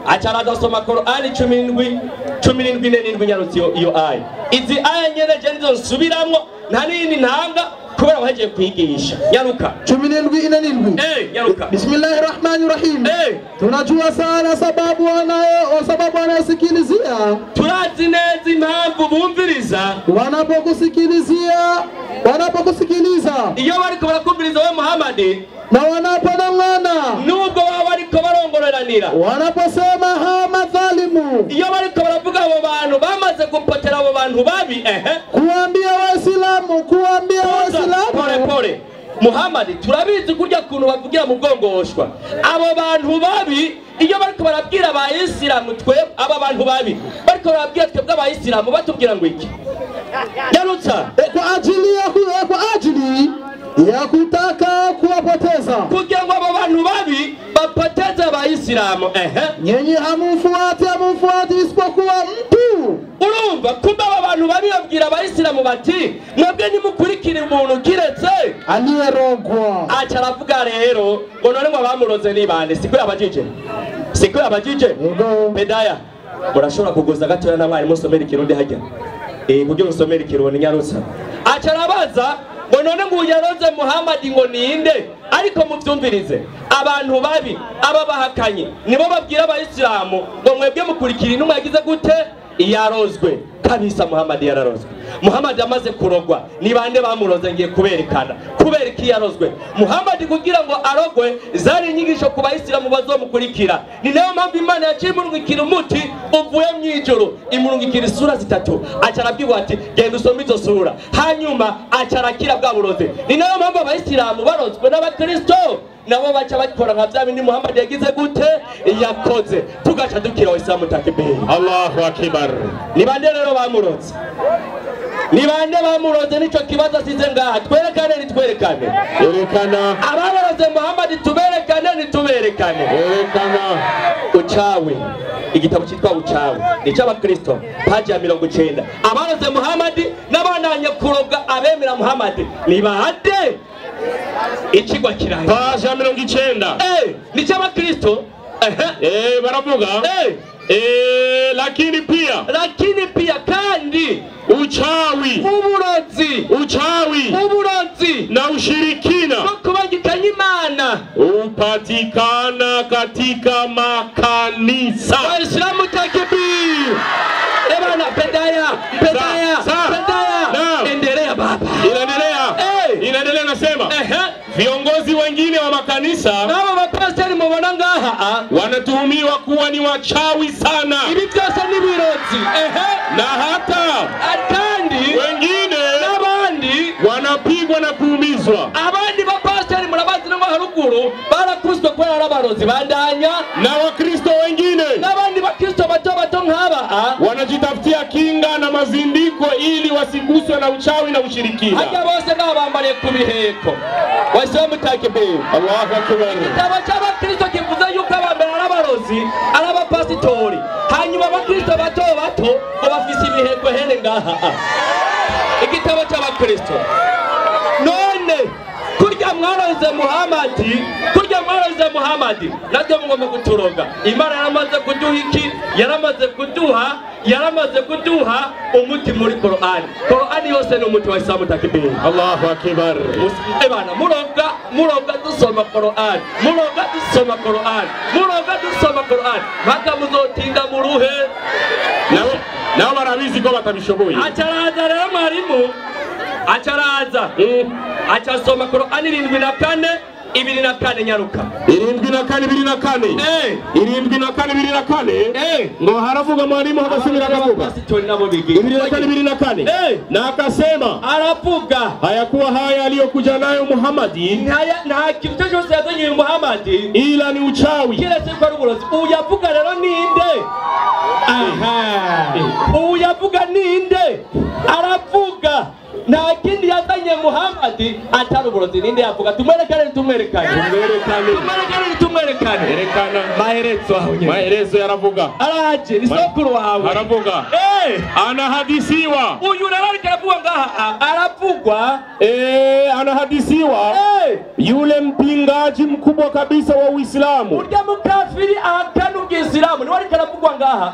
Aca soma Qur'ani 17 17 nyarutsi iyo aya. Izi aya nyene je nizo nsubiramwo nta nini ntanga kubera wahejeje kwigisha. Nyaruka 17 nyaruka. Bismillahirrahmanirrahim. Tunajua sana sababu sababu wanasikilizia. Turazi neza impamvu bumviriza. Wanapokusikilizia, wanapokusikiliza. Iyo bariko barakumviriza we Muhammad na wanaponong'ona, nubwo baba bariko barongoreranira, wanaposema hawa madhalimu, iyo bariko baravuga abo bantu bamaze gupotera abo bantu babi, kuambia Waislamu, kuambia Waislamu pole pole. Muhammad turabizi kurya kuntu bavugira mu bwongoshwa. Abo bantu babi iyo bariko barabwira abayisilamu twe aba bantu babi bariko barabwira twebwe abayisilamu batubwira ngo iki? Yarutsa kwa ajili ya kutaka kuwapoteza, kugira ngo abo bantu babi bapoteze abayisilamu. Nyinyi hamumfuati isipokuwa mtu. Urumva kumbe aba bantu babi babwira abayisilamu bati mwebwe ntimukurikire umuntu kiretse aliyerogwa. Aca aravuga rero ngo none ngo abamuroze ni bande? Siko yabajije, siko yabajije. Bedaya Murashobora kuguza gatoya na mwarimu usomera ikirundi hajya kugira usomere ikirundi nyarutsa. Aca arabaza ngo none ngo yaroze Muhammad ngo ninde? Ariko muvyumvirize, abantu babi aba bahakanye nibo babwira abayisilamu ngo mwebwe mukurikira intumwa yagize gute? Yarozwe. Kabisa Muhammad yararozwe. Muhammad amaze kurogwa ni bande bamuroze? Ngiye kuberekana kubera iki yarozwe Muhammad. Kugira ngo arogwe zari inyigisho ku bayisilamu bazomukurikira. Ni nayo mpamvu Imana yaciye imurungikira umuti uvuye mu ijuru, imurungikira isura zitatu, aca arabwirwa ati genda usome izo sura, hanyuma aca arakira bwa burozi. Ni nayo mpamvu abayisilamu barozwe n'abakristo nabo baca bakora nka bya bindi Muhammad yagize gute? Yakoze. Tugaca dukira abayisilamu takbir. Allahu akbar. Ni bande rero bamuroze? Ni bande bamuroze? Nico kibazo asize ngaha. Twerekane nitwerekane. Erekana. Abaroze Muhammad tuberekane nituberekane. Erekana. Uchawi, igitabo cyitwa Uchawi ni cy'abakristo, paji ya 90. Abaroze Muhammad n'abananye kuroga abemera Muhammad ni bande? Ikigwa kirahe? Paji ya 90. Ni cy'abakristo. Baravuga lakini pia kandi uchawi, uburozi, uchawi, uburozi na ushirikina no kubagikanya Imana upatikana katika makanisa. Waislamu takbir. Ebana pedaya pedaya pedaya. Endelea baba. Inaendelea. Inaendelea nasema. Viongozi wengine wa makanisa nabo bapasiteri mubona ngaha wanatuhumiwa kuwa ni wachawi sana. Ibi byose ni birozi. Na hata kandi wengine n'abandi wanapigwa na kuumizwa. Abandi bapasiteri murabazi no haruguru barakuswe kubera arabarozi bandanya. Na Wakristo wengine n'abandi bakristo bato bato nk'aba wanajitafutia kinga na mazindiko ili wasiguswe na uchawi na ushirikina. Hajya bose nabambariye ku biheko. Waislamu takbir. Allahu akbar. Igitabo cy'abakristo kivuze yuko abambere arabarozi arabapasitori, hanyuma abakristo bato bato ngo bafise ibiheko hene ngaha. Igitabo cy'abakristo. None kurya mwaroze Muhammad, kurya mwaroze Muhammad natwe mugomba kuturoga. Imana yaramaze kuduha iki? Yaramaze kuduha, yaramaze kuduha umuti muri Qur'an. Qur'an yose ni umuti wa Islamu takbir. Allahu akbar. Ebana muroga, muroga dusoma Qur'an, muroga dusoma Qur'an, muroga dusoma Qur'an. Mpaka muzotinda muruhe. Nabo barabizi ko batabishoboye. Acaraza rero mwarimu, acaraza. Acasoma Qur'an 74 24 nyaruka. 74 24. 74 24. Ngo haravuga mwalimu habasubira akavuga. 74 24. Na akasema, aravuga hayakuwa haya aliyokuja nayo Muhammadi, nta kintu cyose yazanye Muhammadi ila ni uchawi. Kiretse ko ari uburozi. Uyavuga rero ninde? Aha. Uyavuga ninde? Aravuga nta kindi yazanye Muhammad atari uburozi. Ninde yavuga? Tumwerekane tumwerekane. Tumwerekane tumwerekane. Erekana. Maherezo aho nyene. Maherezo yaravuga. Araje ni sokuru wawe. Aravuga. Anahadisiwa. Uyu rero ariko aravuga ngaha aravugwa. Anahadisiwa. Yule mpingaji mkubwa kabisa wa Uislamu. Urya mukafiri ahakana ubwisilamu niwe ariko aravugwa ngaha.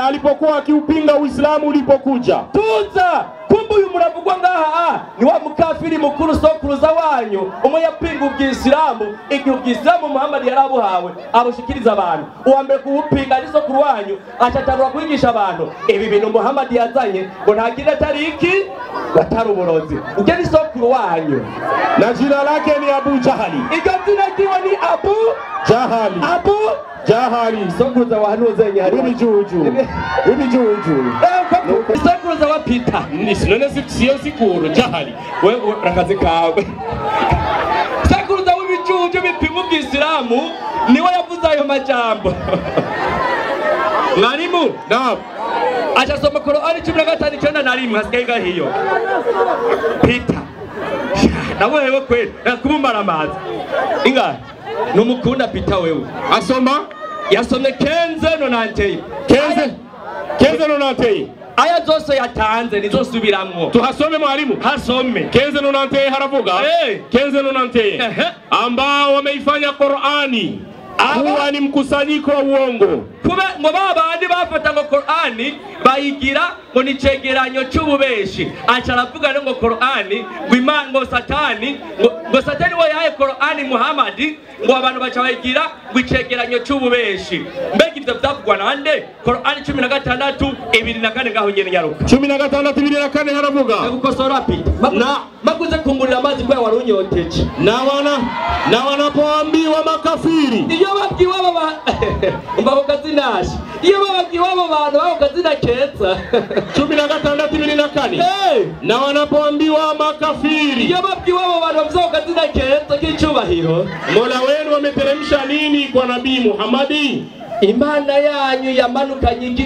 Alipokuwa akiupinga Uislamu ulipokuja. Tuza. Kumbe uyu muravugwa ngaha ni wa mukafiri mukuru sokuruza wanyu umwe yapinga ubwisilamu igihe ubwisilamu Muhammad yarabuhawe abushikiriza abantu. Uwa mbere kuwupinga ari sokuru wanyu acatangura kwigisha abantu ibi bintu Muhammad yazanye ngo nta kindi atari iki atari uburozi. Ujye ni sokuru wanyu na jina lake ni Abu Jahali. Iryo zina ryiwe ni Abu Jahali. Abu Jahali. Sokuruza wa hanuzenye hari ibijuju. Ibijuju. Sokuruza wa Peter. None siyo sikuru Jahali. Wewe rakazi kawe. Sokuruza w'ibijuju bipima ubwisilamu niwe yavuze ayo majambo. Mwalimu, naam. Achasoma Qur'ani 15 91 hasigaye gahiyo. Peter. Na wewe kweli nakumumara amazi. Inga numukunda Peter wewe. Asoma yasomye kenze nonanteye. Kenze nonanteye. Aya zose yatanze nizosubiramwo. Tuhasome mwalimu. Hasome. Kenze nonanteye haravuga. Kenze nonanteye. Ambao wameifanya Qur'ani. Kuwa ni mkusanyiko wa uongo. Kube ngo babandi bafata ngo Qur'ani bayigira ngo ni cegeranyo c'ububeshi. Aca aravuga rero ngo Qur'ani ngo Imana ngo Satani ngo Satani we yahaye Qur'ani Muhammad ngo abantu baca bayigira ngo icegeranyo c'ububeshi. Mbega ivyo vyavugwa nande? Qur'ani 16 24 ngaho nyene nyaruka. 16 24 haravuga. Ndagukosora Peter. Na makuze kungurira amazi kwa warunyoteje. Na wanapoambiwa makafiri. Iyo babwiwe aba umva ko kazinashi. Iyo babwiwe abo bantu bako kazina keza. 16 24. Na wanapoambiwa makafiri. Iyo babwiwe abo bantu bavuze ko kazina keza k'icubahiro. Mola wenu ameteremsha nini kwa Nabii Muhammadi? Imana yanyu yamanukanye iki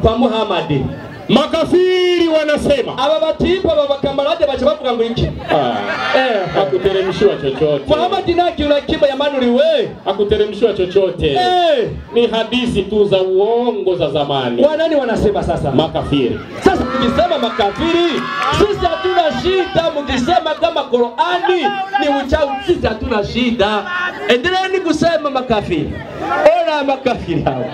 kwa Muhammadi? Makafiri wanasema. Aba batipa aba bakamarade baca bavuga ngo iki? Hakuteremshiwa chochote. Muhammad nta kintu na kimwe yamanuriwe. Hakuteremshiwa chochote. Ni hadithi tu za uongo za zamani. Wanani wanasema sasa? Makafiri. Sasa tukisema makafiri, sisi hatuna shida. Mkisema kama Qur'ani ni uchawi, sisi hatuna shida. Endeleeni kusema makafiri. Ona makafiri hao.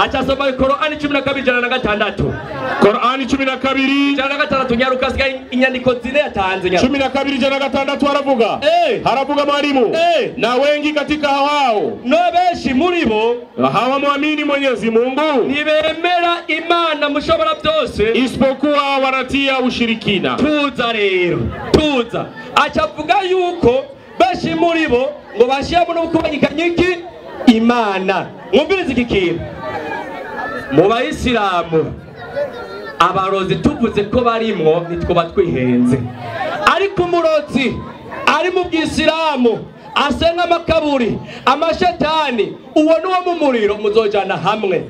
Acha soma Qur'ani 12:106. Qur'ani 12 106 nyaruka siga inyandiko zine yatanze nyaruka. 12:106 haravuga. Haravuga mwalimu. Na wengi katika hao no benshi muri bo hawamwamini Mwenyezi Mungu. Ntibemera Imana mushobora byose isipokuwa wanatia ushirikina. Tuza rero. Tuza. Acha avuga yuko benshi muri bo ngo bashiramo no kubanyikanya iki Imana. Mwumvirize iki kintu. Mu bayisilamu abarozi tuvuze ko barimwo nitwo batwihenze. Ariko umurozi ari mu bwisilamu asenga amakaburi amashetani uwo nuwo mu muriro muzojana hamwe.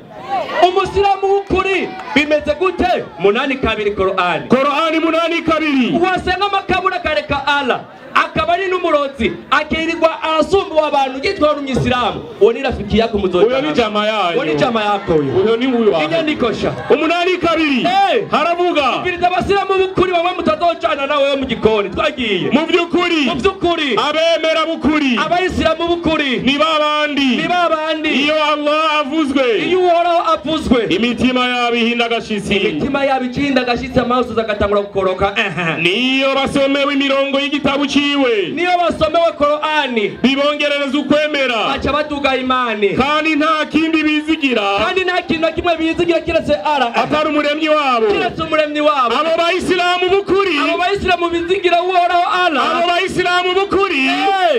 Umusilamu w'ukuri bimeze gute? 8:2 Qur'ani. Qur'ani 8:2. Uwasenga amakaburi akareka Allah akaba ari n'umurozi akirirwa arasumba abantu yitwa n'umwisilamu, uwo ni rafiki yako muzojana. Uyo ni jamaa yayo. Uwo ni jamaa yako uyo. Uyo ni uyo wawe. Inyandikosha. 8:2. Haravuga. Ubiriza abasilamu b'ukuri bamwe mutazojana nawe mu gikoni. Twagiye. Mu by'ukuri. Mu by'ukuri. Abemera b'ukuri. Abayisilamu b'ukuri. Ni babandi. Ni babandi. Iyo Allah avuzwe. Iyo Uhoraho avuzwe. Imitima yabo ihinda agashitsi. Imitima yabo ihinda agashitsi amaso agatangura gukoroka. Niyo basomewe imirongo y'igitabo ciwe. Niyo basomewe Qur'ani bibongerereza ukwemera. Baca baduga imani. Kandi nta kindi bizigira. Kandi nta kintu na kimwe bizigira kiretse Allah. Atari umuremyi wabo. Kiretse umuremyi wabo. Abo bayisilamu b'ukuri. Abo bayisilamu bizigira Uhoraho Allah. Abo bayisilamu b'ukuri.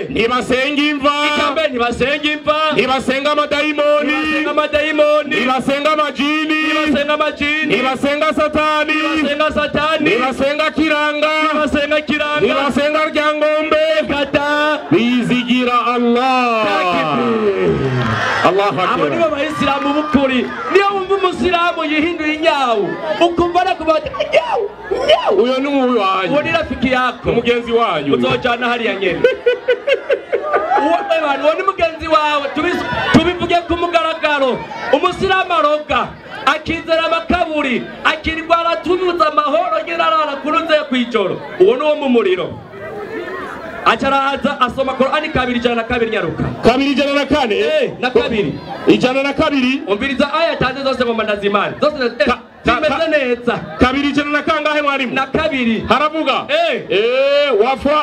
Ntibasenga imva. Ikambe ntibasenga imva. Ntibasenga amadayimoni. Ntibasenga amadayimoni. Ntibasenga amajini. Ntibasenga amajini. Ntibasenga satani. Ntibasenga satani. Ntibasenga kiranga. Ntibasenga kiranga. Ntibasenga ryangombe. Kata. Bizigira Allah. Allahu Akbar. Abo nibo bayisilamu b'ukuri. Niyo wumva umusilamu yihinduye inyawu ukumva arakuba nyawu nyawu, uyo ni uyu wanyu. Uwo ni rafiki yako. Umugenzi wanyu. Uzojana hariya nyene. Uwo abantu uwo ni mugenzi wawe. Tubivuge ku mugaragaro. Umusilamu aroga akizera amakaburi akirirwa aratubuza amahoro nyine arara kuruze kwijoro. Uwo ni uwo mu muriro. Acharaza asoma Qur'ani 202 nyaruka. 204 na kabiri. 102. Umviriza aya tanze zose mu mandazimana. Zose zimeze neza. 200 kangahe mwalimu? Na kabiri. Haravuga.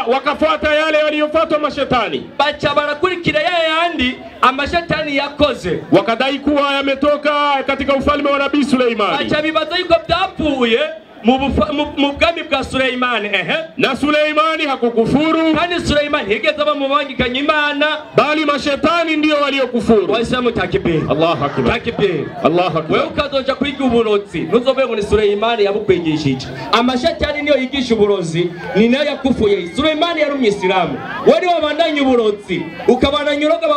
Wakafuata yale yaliyofuatwa mashetani. Bacha barakurikira yandi amashetani yakoze. Wakadai kuwa yametoka katika ufalme wa Nabii Suleimani. Bacha bibaza yuko byapfuye mu bwami bwa Suleimani. Na Suleimani hakukufuru. Kandi Suleimani higeze bamubangikanya Imana, bali mashetani ndio waliokufuru. Waislamu takbir. Allahu Akbar. Takbir. Allahu Akbar. Wewe ukazoja kwiga uburozi ntuzobe ngo ni Suleimani yabukwigishije. Amashetani niyo yigisha uburozi, ni nayo yakufuye. Suleimani yari umwisilamu. Wari wabandanya uburozi, ukabandanya uroga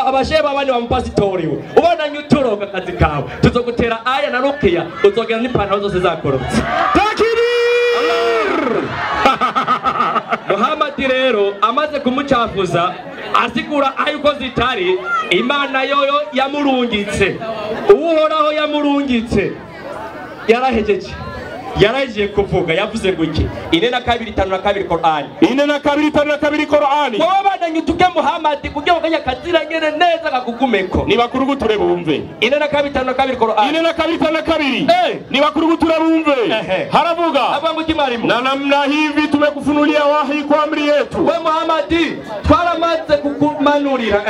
abashehe babandi bamupasitori. Ubandanya uturoga akazi kawe. Tuzogutera aya na rukiya, uzogera n'ipantaro zose zakorotse. Takbir! Muhammad rero amaze kumucafuza asigura ayuko zitari, Imana yoyo yamurungitse. Uhoraho yamurungitse. Yarahejeje. Yaraje kuvuga yavuze ngo iki 4 2 5 2 Qur'ani 4 2 5 2 Qur'ani. Wowe bandanye utuke Muhammad kugira ngo kanya nyene neza kakugumeko. Nibakuruguture bumve 4 2 5 2 Qur'ani 4 2 5 2 nibakuruguture bumve. Haravuga avuga ngo mwalimu, na namna hivi tumekufunulia wahi kwa amri yetu. We Muhammad twaramaze kukumanurira.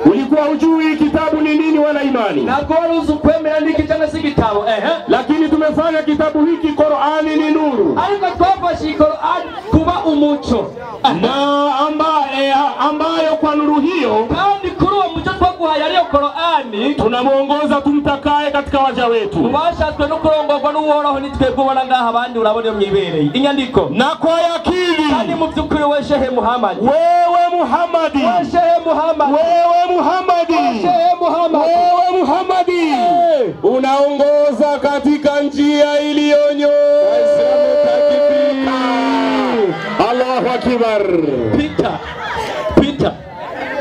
Ulikuwa hujui kitabu ni nini wala imani, ntabwo ukwemera niki cyangwa se igitabo. Lakini tumefanya kitabu hiki Qur'ani ni nuru, ariko twafashe Qur'ani kuba umuco, na ambayo kwa nuru hiyo, kandi kuri uwo muco twaguhaye ariyo Qur'ani, tunamuongoza tumtakaye katika waja wetu. Mubashatswe no kurongorwa n'Uhoraho nitwebwe ubona ngaha, abandi urabona iyo mwibereye inyandiko. Na kwa yakini, kandi mu by'ukuri we Shehe Muhammad, wewe Muhammad, we Shehe Muhammad, wewe Muhammadi, wewe Muhammadi unaongoza katika njia iliyonyooka. Allahu Akbar. Peter, Peter,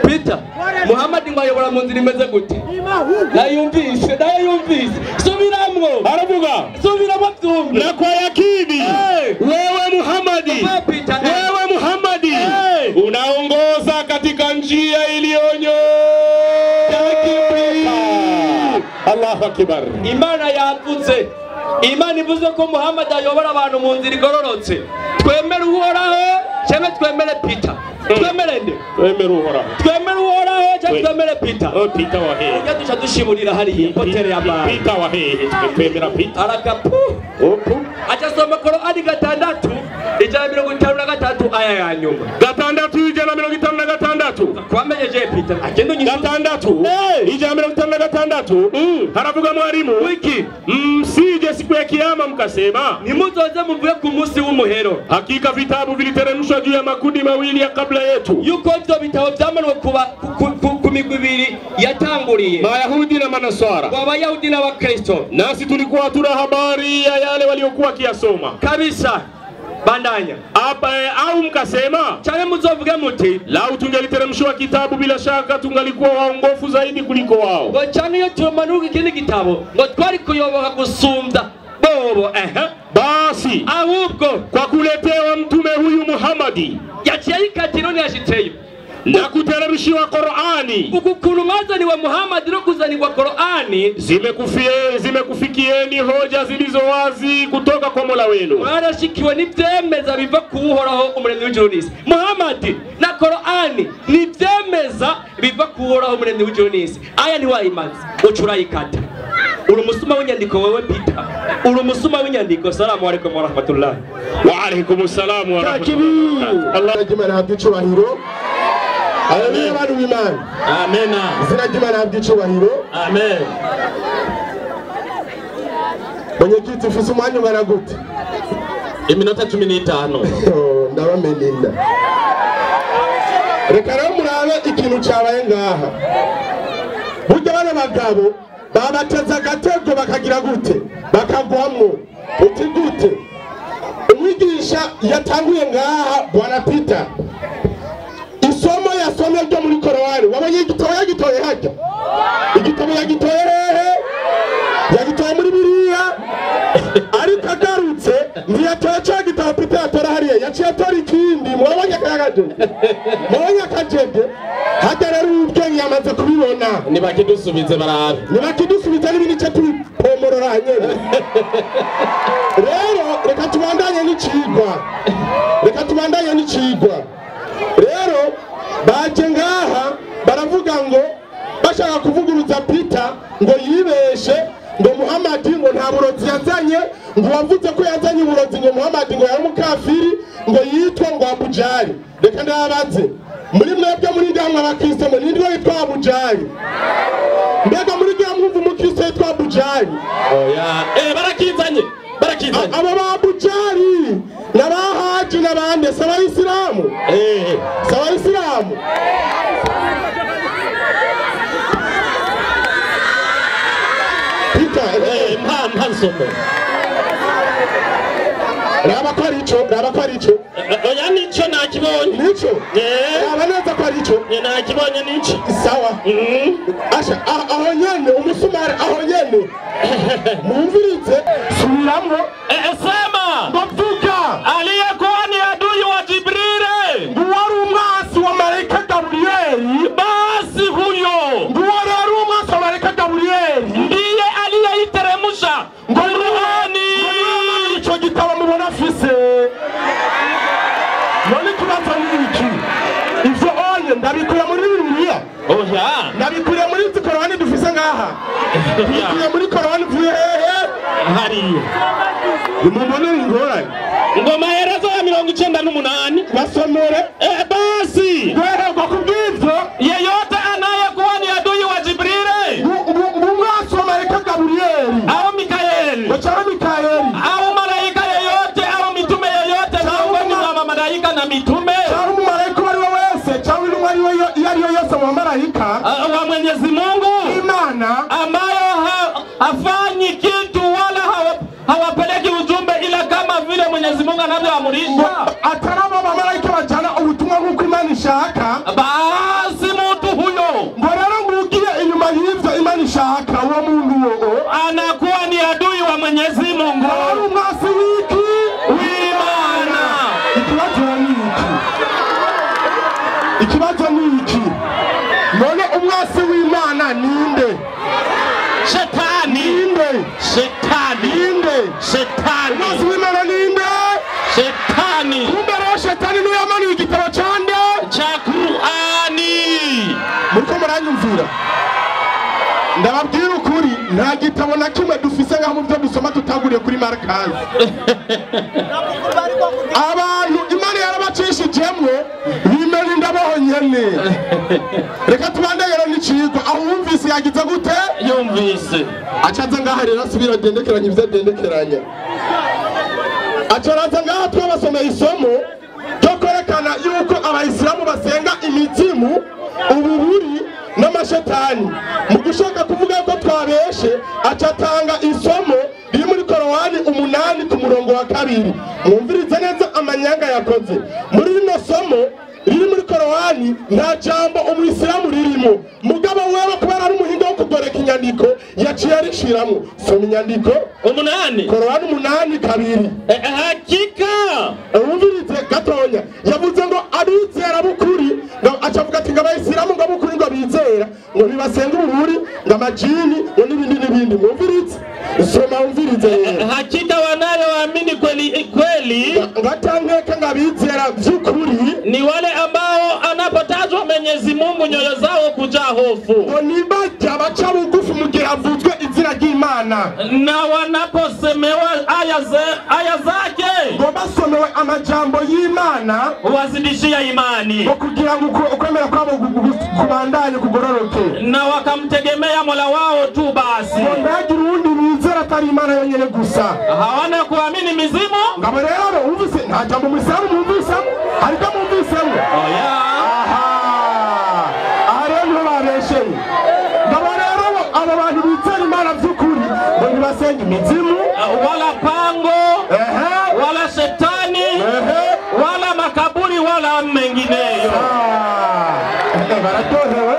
Peter, Muhammad ngo ayobora mu nzira imeze gute? Nayumvise, nayumvise. Subiramwo. Aravuga. Subiramwo byumve. Na kwa yakini, wewe Muhammadi, wewe Muhammadi unaongoza katika njia iliyonyooka. Allahu Akbar. Imana yavuze. Imana ivuze ko Muhammad ayobora abantu mu nzira igororotse. Twemere Uhoraho cyangwa twemere Peter? Twemere nde? Twemere Uhoraho. Twemere Uhoraho cyangwa twemere Peter? Oh, Peter wa hehe? Ujya duca dushiburira hariya impotere ya mama. Peter wa hehe? Twemera Peter. Arakapu. Opu. Acha soma Qur'ani 6 153 aya ya nyuma. 6 156. Kwamenyeje Peter? Agenda unyishu. 6 156. Haravuga mwalimu wiki, msije siku ya kiyama mkasema nimuzoze muvuye ku munsi w'umuhero, hakika vitabu viliteremshwa juu ya makundi mawili ya kabla yetu, yuko ivyo bitabo vyamanuwe kuba ku migwi ibiri yatanguriye, Mayahudi na Manaswara, Abayahudi n'Abakristo, nasi tulikuwa tuna habari ya yale waliokuwa kiyasoma kabisa. Bandanya au mkasema cyane muzovuge muti lau tungeliteremshwa kitabu bila shaka tungalikuwa waongofu zaidi kuliko wao, ngo cyane iyo tumanuka ikindi gitabo ngo twari kuyoboka gusumbya bobo. Basi ahubwo kwa kuletewa mtume huyu Muhammadi yaciye yikatiro ntiyashitseyo na kuteremshiwa Qur'ani, uku mwazaniwe Muhammad no kuzanirwa Qur'ani, zimekufikieni hoja zilizo wazi kutoka kwa Mola wenu, mwarashikiwe n'ivyemeza biva ku Uhoraho umuremyi w'ijuru n'isi. Muhammad na Qur'ani n'ivyemeza biva ku Uhoraho umuremyi w'ijuru n'isi. Aya ntiwayimaze ucurayikata. Uri umusuma w'inyandiko wewe Peter, uri umusuma w'inyandiko. Salamu alaykum wa rahmatullah. Wa alaykum salam wa rahmatullah. Allah ahabwe icubahiro. Amen. Abantu b'Imana. Amen. Izina ry'Imana ahabwe icubahiro. Amen. Mwenyekiti, ufise umwanya ungana gute? Iminota 15. Ndabameninda. Reka rero murabe ikintu cabaye ngaha. Burya bano bagabo babateze agatego bakagira gute? Bakagwamwo. Uti gute? Umwigisha yatanguye ngaha Bwana Peter, isomo yasomye ryo muri Korowani, wabonye igitabo yagitoye hajya? Igitabo yagitoye hehe? Yagitoye muri biriya. Ariko agarutse ntiyatoye cya gitabo Peter yatora hariya, yaciye atora ikindi. Mwabonye akajege? Mwabonye akajege? Hajya rero ubwenge yamaze kubibona. Nibakidusubize barabe, nibakidusubize n'ibindi cyo tubipomorora nyene. Rero reka tubandanye n'icigwa, reka tubandanye n'icigwa. Rero baje ngaha baravuga ngo bashaka kuvuguruza Peter ngo yibeshe, ngo Muhammad ngo nta burozi yazanye, ngo wavuze ko yazanye uburozi, ngo Muhammad ngo yari umukafiri, ngo yitwa ngo Abujali. Reka ndabaze, muri mwebwe muri ngamwe abakristo ngo ninde witwa Abujali? Mbega muri ngamwe mwumva umukristo yitwa Abujali? Oya, barakizanye, barakizanye. Abo ba Abujali n'abahaji n'abandi si abayisilamu? Si abayisilamu? Peter, mpa nsomo. Raba ko ari ico, raba ko ari ico. Oya nico nakibonye. Nico? Raba neza ko ari ico. Nakibonye nico. Sawa. Asha, aho nyene umusumari aho nyene. Mumvirize, subiramwo. Ico gitabo mubona afise none ikibazo ni iki? Ivyo onye ndabikuye muri Bibiliya? Oya. Ndabikuye muri izi Korani dufise ngaha? Ndabikuye muri Korani ivuye hehe? Hariya. Nimubonere ingorane. Ngo maherezo ya 98 basomere. Basi guhererwa ku bw'ivyo, yeyote anayekuwa ni adui wa Jibrili umwasi wa malaika Gaburiyeli au Mikaeli cyangwa Mikaeli au malaika yeyote au mitume yeyote miongoni mwa malaika na mitume cyangwa umumalayika uwo ari we wese cyangwa intumwa iyo ari yo yose mu bamarayika wa Mwenyezi Mungu Imana ambayo hafanyi kitu wala hawapeleki ujumbe ila kama vile Mwenyezi Mungu anavyoamrisha, atari abo bamarayika bajana ubutumwa nk'uko Imana ishaka, basi mtu huyo ngo rero ngugiye inyuma y'ivyo Imana ishaka, uwo muntu uwo anakuwa ni adui wa Mwenyezi Mungu, ari umwasi w'iki? W'Imana. Ikibazo ni iki? Ikibazo ni iki? None umwasi w'Imana ninde? Shetani. Ninde? Shetani. Ninde? Shetani. Umwasi w'Imana ninde? Shetani. Kumbe rero shetani niwe yamanuye igitabo cande cha Qur'ani. Muriko muranyumvira? Ndababwira ukuri, nta gitabo na kimwe dufise ngaho mu byo dusoma tutaguriye kuri Markazi. Abantu Imana yarabacishijemwo bimena indaboho nyene. Reka tubandegere n'icigwa aho wumvise yagize gute? Yumvise. Acaza ngaha rero asubira agendekeranya ivyo agendekeranya. Acaraza ngaha twabasomeye isomo ryo kwerekana yuko abayisilamu basenga imizimu, ububuri n'amashetani. Mu gushaka kuvuga ko twabeshe, acatanga isomo riri muri Korowani 8 ku murongo wa 2. Mwumvirize neza amanyanga yakoze. Muri rino somo riri muri Korowani nta jambo umuyisilamu ririmo. Mugabo wewe kubera ari umuhinga wo kugoreka inyandiko yaciye arishiramwo. Soma inyandiko 8. Korowani 8:2. Hakika wumvirize gatonya, yavuze ngo abizera bukuri, ngo acavuga ati ngo abayisilamu ngo bukuri ngo bizera ngo ntibasenga ububuri ngo amajini ngo n'ibindi n'ibindi. Mwumvirize, soma wumvirize. Hakika wanayoamini kweli kweli ngatankeka ngo abizera vy'ukuri ni wale ambao anapotajwa Mwenyezi Mungu nyoyo zao kujaa hofu, ngo nibajya baca bugufi mu gihe havuzwe izina ry'Imana, na wanaposemewa aya zake ngo basomewe amajambo y'Imana wazidishia imani, ngo kugira ngo ukwemera kwabo kubandanye kugororoke, na wakamtegemea Mola wao tu basi, ngo ntagire uwundi bizera atari Imana yonyene gusa. Hawana kuamini mizimu. Ngabo rero wumvise nta jambo umuyisilamu mwumvisemo, hariko mwumvisemo. Oya. Aha, aha rero niho babesheye. Ngabo rero abo bantu bizera Imana vy'ukuri ngo ntibasenga imizimu wala pango wala shetani wala makaburi wala mengineyo. Bararyohewe,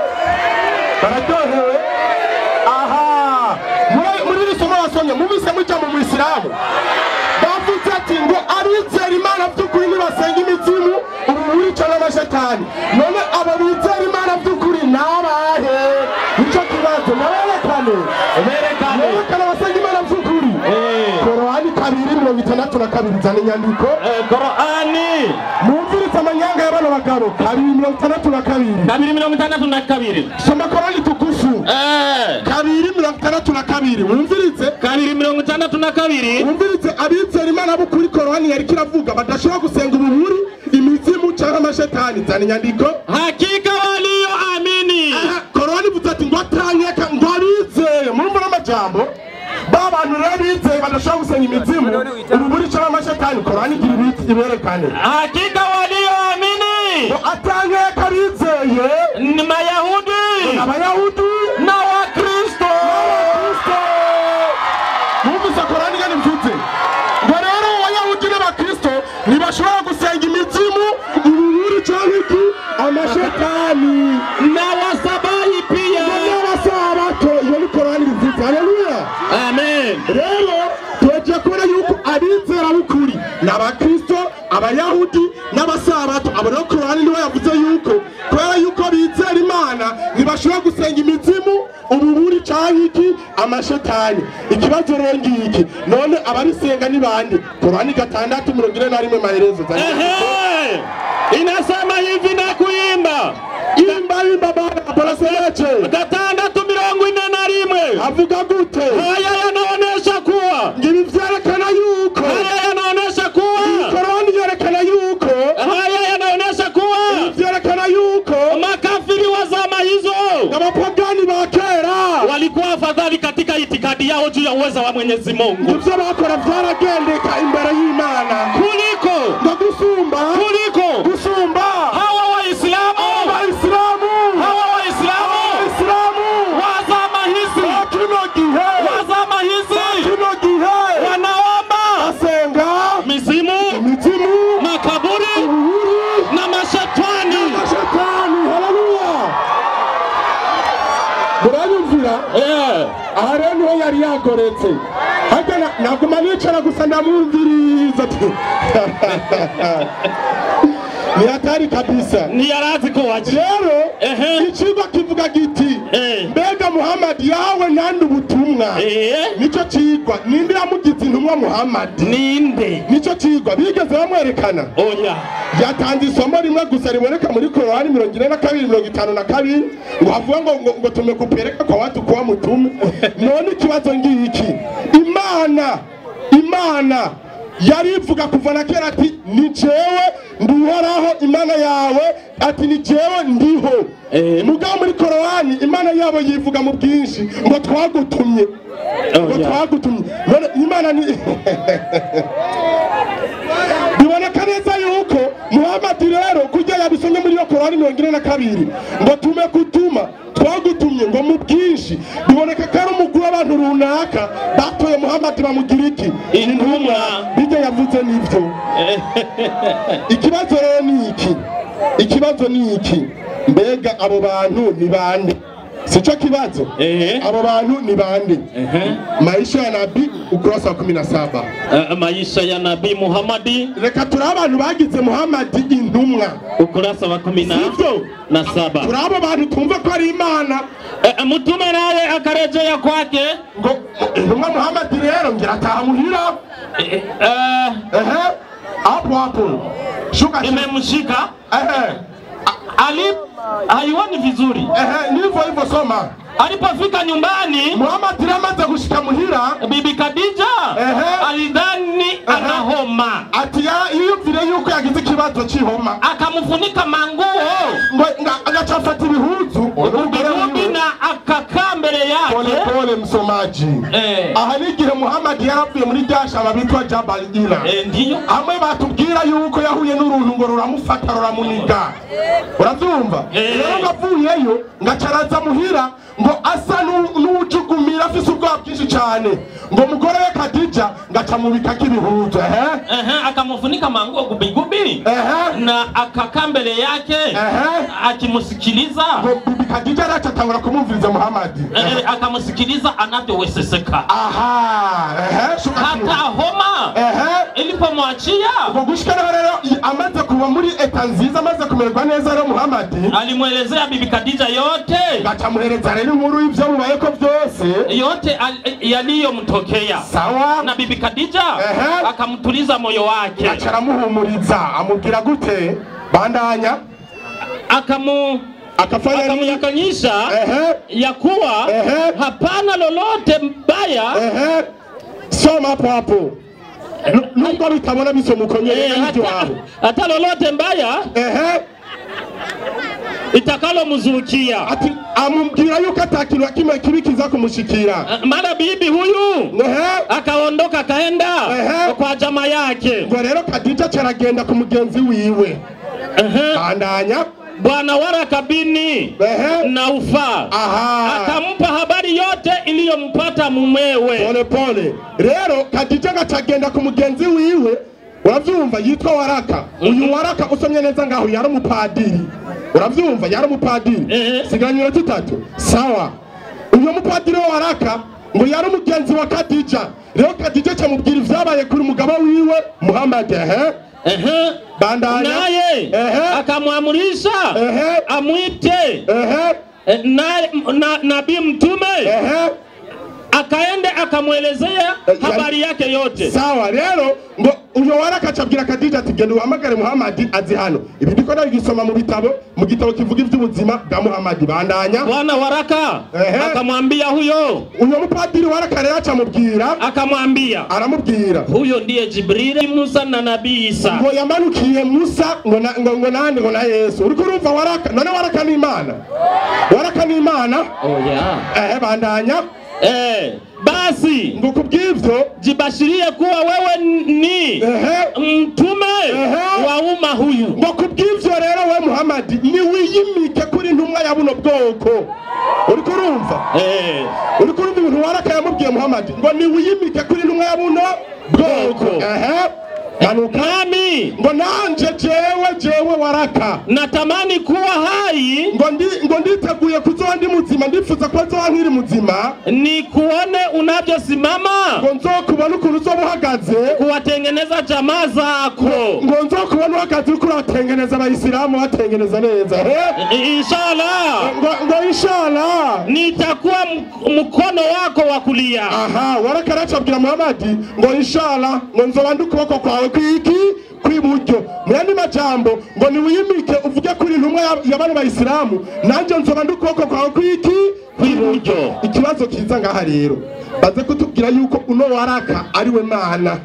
bararyohewe. Aha, muri iri somo basomye mubise mujya mu Muyisilamu bavuze ati ngo abizera Imana vy'ukuri ntibasenga imizimu, ububuri canke amashetani. None abo bizera Imana vy'ukuri n'abahe? Nico kibazo. Naberekane, berekane abasenga Imana vy'ukuri. Korowani 2:62 zana inyandiko. Korowani mumvirize amanyanga y'abana bagabo 2:62. 2:62. Soma Korowani tukufu 2:62. Mumvirize 2:62. Mumvirize abizera Imana b'ukuri Korowani yariko iravuga badashobora gusenga ububuri, imizimu canke amashetani. Zana inyandiko. Hakika walioamini. Korowani ivuze ati ngo atanyeka ngo abizeye. Murumva n'amajambo ba bantu rero bizeye badashobora gusenga imizimu, ububuri canke amashetani. Korowani igira ibiti iberekane. Hakika walioamini ngo atanyeka bizeye ni Mayahudi, Abayahudi na Wakristo. Mwumvise Korowani ingene ivuze ngo rero Abayahudi n'Abakristo ntibashobora gusenga imizimu, ububuri canke iki amashetani, na wasabahi pia, n'abasabato. Iyo ni Korowani ivuze. Haleluya, amen. Rero tugiye kubona yuko abizera b'ukuri ni Abakristo, Abayahudi n'Abasabato. Abo rero Korowani niwe yavuze yuko kubera yuko bizera Imana ntibashobora gusenga imizimu, ububuri canke canke iki amashetani. Ikibazo rero ngiki, none ababisenga ni bande? Korani 6:41 maelezo. Ehe, inasema hivi na kuimba Imba imba baba parasemaje? 6:41 Avuga gute? Haya yanaonesha kuwa, Ngibi vyerekana yuko, haya yanaonesha kuwa, Korani yerekana yuko, haya yanaonesha kuwa vyerekana yuko makafiri wa zama hizo abapagani ba kera walikuwa afadhali katika itikadi yao juu ya uweza wa Mwenyezi Mungu ivyo bakora vyaragendeka imbere y'Imana kuliko ngo gusumba, kuliko gusumba hawa Waislamu, Abayisilamu, hawa Waislamu Abayisilamu wa zama hizi, ba kino gihe, wa zama hizi kino gihe wanaomba basenga mizimu, imizimu, makaburi ubuhuri na mashetani. Shetani. Haleluya! Muranyumvira? Aha rero niho yari yagoretse. Harya naguma nicara gusa ndamwumviriza ati ni hatari kabisa. Ntiyarazi ko waje. Rero Ehe. icigwa kivuga giti mbega Muhammad yawe nande ubutumwa? Nico cigwa. Ninde yamugize intumwa Muhammad? Ninde? Nico cigwa bigeze bamwerekana? Oya. Yatanze isomo rimwe gusa riboneka muri Korani 42:52 ngo havuga ngo ngo tumekupeleka kwa watu kuwa mtume. None ikibazo ngiki, Imana yarivuga kuva na kera ati ni jewe nduhoraho Imana yawe, ati ni jewe ndiho. Mugabo muri Korani Imana yabo yivuga mu bwinshi ngo twagutumye, ngo twagutumye. None Imana ni biboneka neza yuko Muhammad rero kujya yabisomye muri yo Korani 42 ngo tume kutuma twagutumye ngo mu bwinshi, biboneka ko ari umugwi w'abantu runaka batoye Muhammad bamugira iki? Intumwa. Bijya yavuze nivyo. Ikibazo rero ni iki, ikibazo ni iki, mbega abo bantu ni bande? Sicho kibazo. Abo bantu ni bande? Maisha ya Nabii ukurasa wa 17. Maisha ya Nabii Muhammadi, Reka turi abantu bagize Muhammad intumwa. ukurasa wa 17. Turi abo bantu twumva ko ari Imana. Mtume naye akarejea kwake Ngo intumwa Muhammad rero ngira ataha muhira. Hapo hapo. Shuka imemshika Ali haioni vizuri. Ndivyo hivyo soma. Alipofika nyumbani Muhammad amaze gushika muhira, Bibi Khadija alidhani ana homa, ati yiyumvire yuko yagize ikibazo c'ihoma, akamfunika manguo ngo agaca afata ibihuzu gubi na akakaa mbele yake. Pole pole msomaji. Aha ni igihe Muhammad yaravuye muri rya shamba bitwa Jabal Ira. Ndiyo. Hamwe batubwira yuko yahuye n'uruntu ngo ruramufata ruramuniga. Uravyumva? Rero ngo avuyeyo ngaca araza muhira ngo asa n'uwujugumira afise ubwoba bwinshi cane, ngo mugore we Khadija ngaca mubikako ibihuzu. Akamfunika manguo gubigubi na akakaa mbele yake akimusikiliza. Ngo Bibi Khadija araca atangura kumwumviriza Muhammad. Akamusikiliza anavyoweseseka. Aha, shuka hata homa ilipomwachia. Ngo gushika naho rero amaze kuba muri eta nziza, amaze kumererwa neza rero Muhammad alimwelezea Bibi Khadija yote, ngaca amuhereza rero inkuru y'ivyo mubayeko vyose yote yaliyomtokea. Sawa. Na Bibi Khadija akamtuliza moyo wake, ngaca aramuhumuriza, amubwira gute? Bandanya. Akafanya nini? Akamyakanyisha ya kuwa hapana lolote mbaya. Soma hapo hapo. Nubwo bitabona bisoma uko nyene n'ibyo wabo. Hata lolote mbaya itakalomzukia. Ati amubwira yuko atakintu kimwe kibi kiza kumushikira. Mara bibi huyu akaondoka akaenda kwa jamaa yake. Ngo rero Khadija caragenda ku mugenzi wiwe. Bandanya. Bwana Waraka bini Naufa akampa habari yote iliyompata mumewe. Pole pole. Rero Khadija gacagenda ku mugenzi wiwe, uravyumva, yitwa Waraka. Uyu Waraka usomye neza ngaho yari umupadiri. Uravyumva, yari umupadiri. Sigaranye tutatu. Sawa. Uyu mupadiri wa Waraka ngo yari umugenzi wa Khadija. Rero Khadija camubwira ivyabaye kuri umugabo wiwe Muhammad. Bandanya. Naye akamwamurisha amwite Na nabii mtume akaende akamwelezea habari yake yote. Sawa rero ngo uyo Waraka acabwira Khadija ati genda uhamagare Muhammad azi hano. Ibi ndiko ndabigisoma mu bitabo, mu gitabo kivuga ivy'ubuzima bwa Muhammad. Bandanya. Bwana Waraka akamwambia huyo, uyo mupadiri Waraka rero acamubwira, akamwambia, aramubwira huyo ndiye Jibril, Musa na Nabii Isa. Ngo yamanukiye Musa ngo ngo nani ngo na Yesu. Uriko urumva Waraka? None Waraka ni Imana? Waraka ni Imana? Oya. Bandanya. Basi ngo kubw'ivyo jibashirie kuwa wewe ni mtume wa umma huyu. Ngo kubw'ivyo rero we Muhammad ni wiyimike kuri ntumwa ya buno bwoko. Uriko urumva? Uriko urumva ibintu Waraka yamubwiye Muhammad ngo ni wiyimike kuri ntumwa ya buno bwoko. Nami ngo nanje jewe Waraka natamani kuwa hai, ngo nditeguye kuzoba ndi muzima, ndifuza ko nzoba nkiri muzima, ni kuone unavyosimama, ngo nzokubona ukuntu uzoba uhagaze, kuwatengeneza jamaa zako, ngo nzokubona uhagaze uriko uratengeneza abayisilamu, watengeneza neza. Inshallah, ngo inshallah nitakuwa mkono wako wa kulia. Aha, Waraka aracabwira Muhammad ngo inshallah ngo nzoba ndi ukuboko kwawe kwiki kwiburyo. Muyandi majambo ngo niwimike uvuge kuri ntumwa ya bano bayisilamu, nanje nzoba ndi ukuboko kwawe kwiki kwiburyo. Ikibazo kiza ngaha rero baze kutubwira yuko uno Waraka ari we Mana.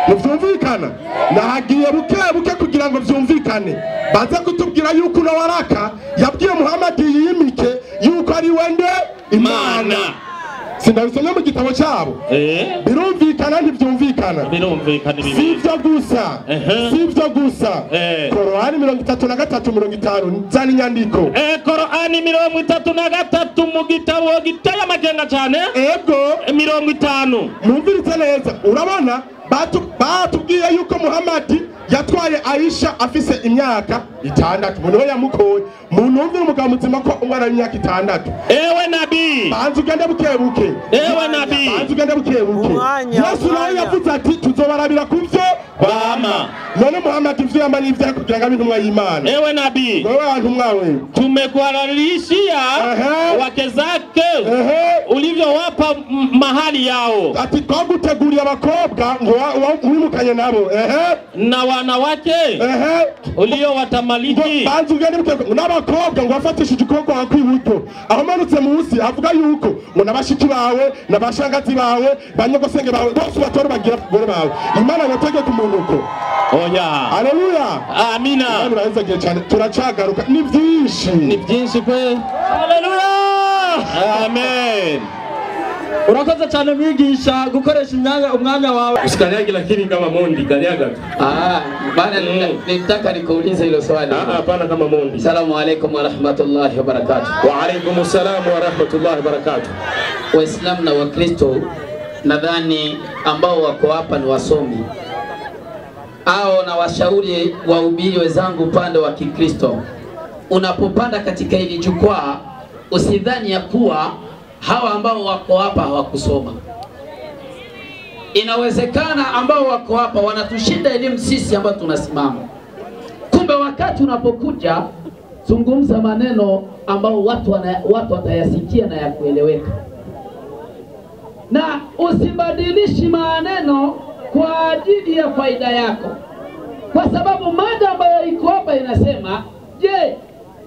Muvyumvikana? Nahagiye buke buke kugira ngo vyumvikane. Baze kutubwira yuko uno Waraka yabwiye Muhammad yimike yuko ari we nde Imana. Sindabisomye mu gitabo cyabo. Birumvikana ntibyumvikana? Birumvikana ibi. Sivyo gusa. Sivyo gusa. Korani 33 50 zani nyandiko. Korani 33 mu gitabo giteye amakenga cyane. Ego 50. Mwumviritse neza. Urabona batubwiye yuko Muhammad yatwaye Aisha afise imyaka 6. Muno yamukoye. Munumvira umugabo muzima ko umwana w'imyaka 6. Ewe nabii, banza ugende bukebuke. Ewe nabii, banza ugende bukebuke. Yesu nawe yavuze ati tuzobarabira kuvyo bama. None Muhammad ivyo yamanye ivyo kugira ngo abe intumwa y'Imana. Ewe nabii, wewe wantumwa we, tumekuhalalishia wake zake ulivyowapa mahali yao. Ati twaguteguriye abakobwa ngo wimukanye nabo. Na wanawake uliowatamaliki. Banza ugende bukebuke. N'abakobwa ngo bafatishije ukuboko kwawe kw'iburyo. Aho manutse munsi avuga yuko ngo nabashiki bawe nabashangazi bawe banyogosenge bawe bose batore bagira gore bawe. Imana yategeka umuntu uko. Oya. Haleluya. Amina. Imana cyane turacagaruka ni byinshi. Ni byinshi kwe. Haleluya. Amen. Urakoze cyane mwigisha gukoresha umwanya wawe. Usikanyage lakini kama mondi kanyaga tu. Bana nitaka nikuulize hilo swali. Hapana kama mondi. Asalamu alaykum wa rahmatullahi wa barakatuh. Wa alaykum salam wa rahmatullahi wa barakatuh. Waislamu na Wakristo nadhani ambao wako hapa ni wasomi. Au na washauri wahubiri wenzangu upande wa Kikristo. Unapopanda katika hili jukwaa usidhani ya kuwa hawa ambao wako hapa hawakusoma. Inawezekana ambao wako hapa wanatushinda elimu sisi ambao tunasimama. Kumbe wakati unapokuja zungumza maneno ambao watu watayasikia na ya kueleweka. Na usibadilishi maneno kwa ajili ya faida yako. Kwa sababu mada ambayo iko hapa inasema, je,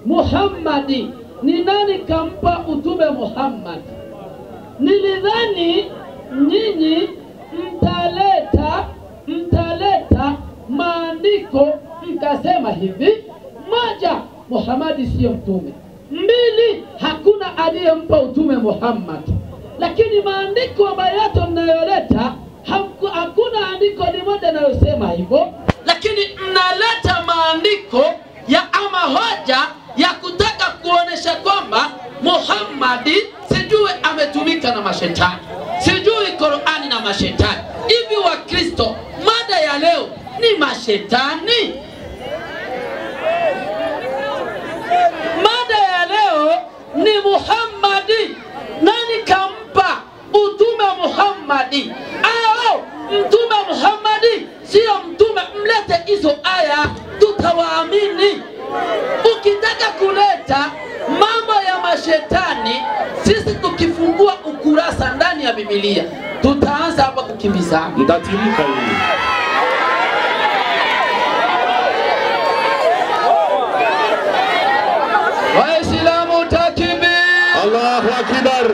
Muhammadi ni nani kampa utume Muhammad? Nilidhani nyinyi mtaleta maandiko mkasema hivi: moja, Muhammad sio mtume; mbili, hakuna aliyempa utume Muhammad. Lakini maandiko ambayo yote mnayoleta hakuna andiko limoja linalosema hivyo, lakini mnaleta maandiko ya ama hoja ya kutaka kuonesha kwamba Muhammad sijui ametumika na mashetani, sijui Qur'ani na mashetani. Hivi wa Kristo, mada ya leo ni mashetani? Mada ya leo ni Muhammadi. Nani kampa utume Muhammadi? Au mtume Muhammadi sio mtume? Mlete hizo aya tutawaamini. Ukitaka kuleta mashetani. Sisi tukifungua ukurasa ndani ya Biblia tutaanza hapa kukimbizana. Mtatimka hivi. Waislamu takbir. Allahu Akbar.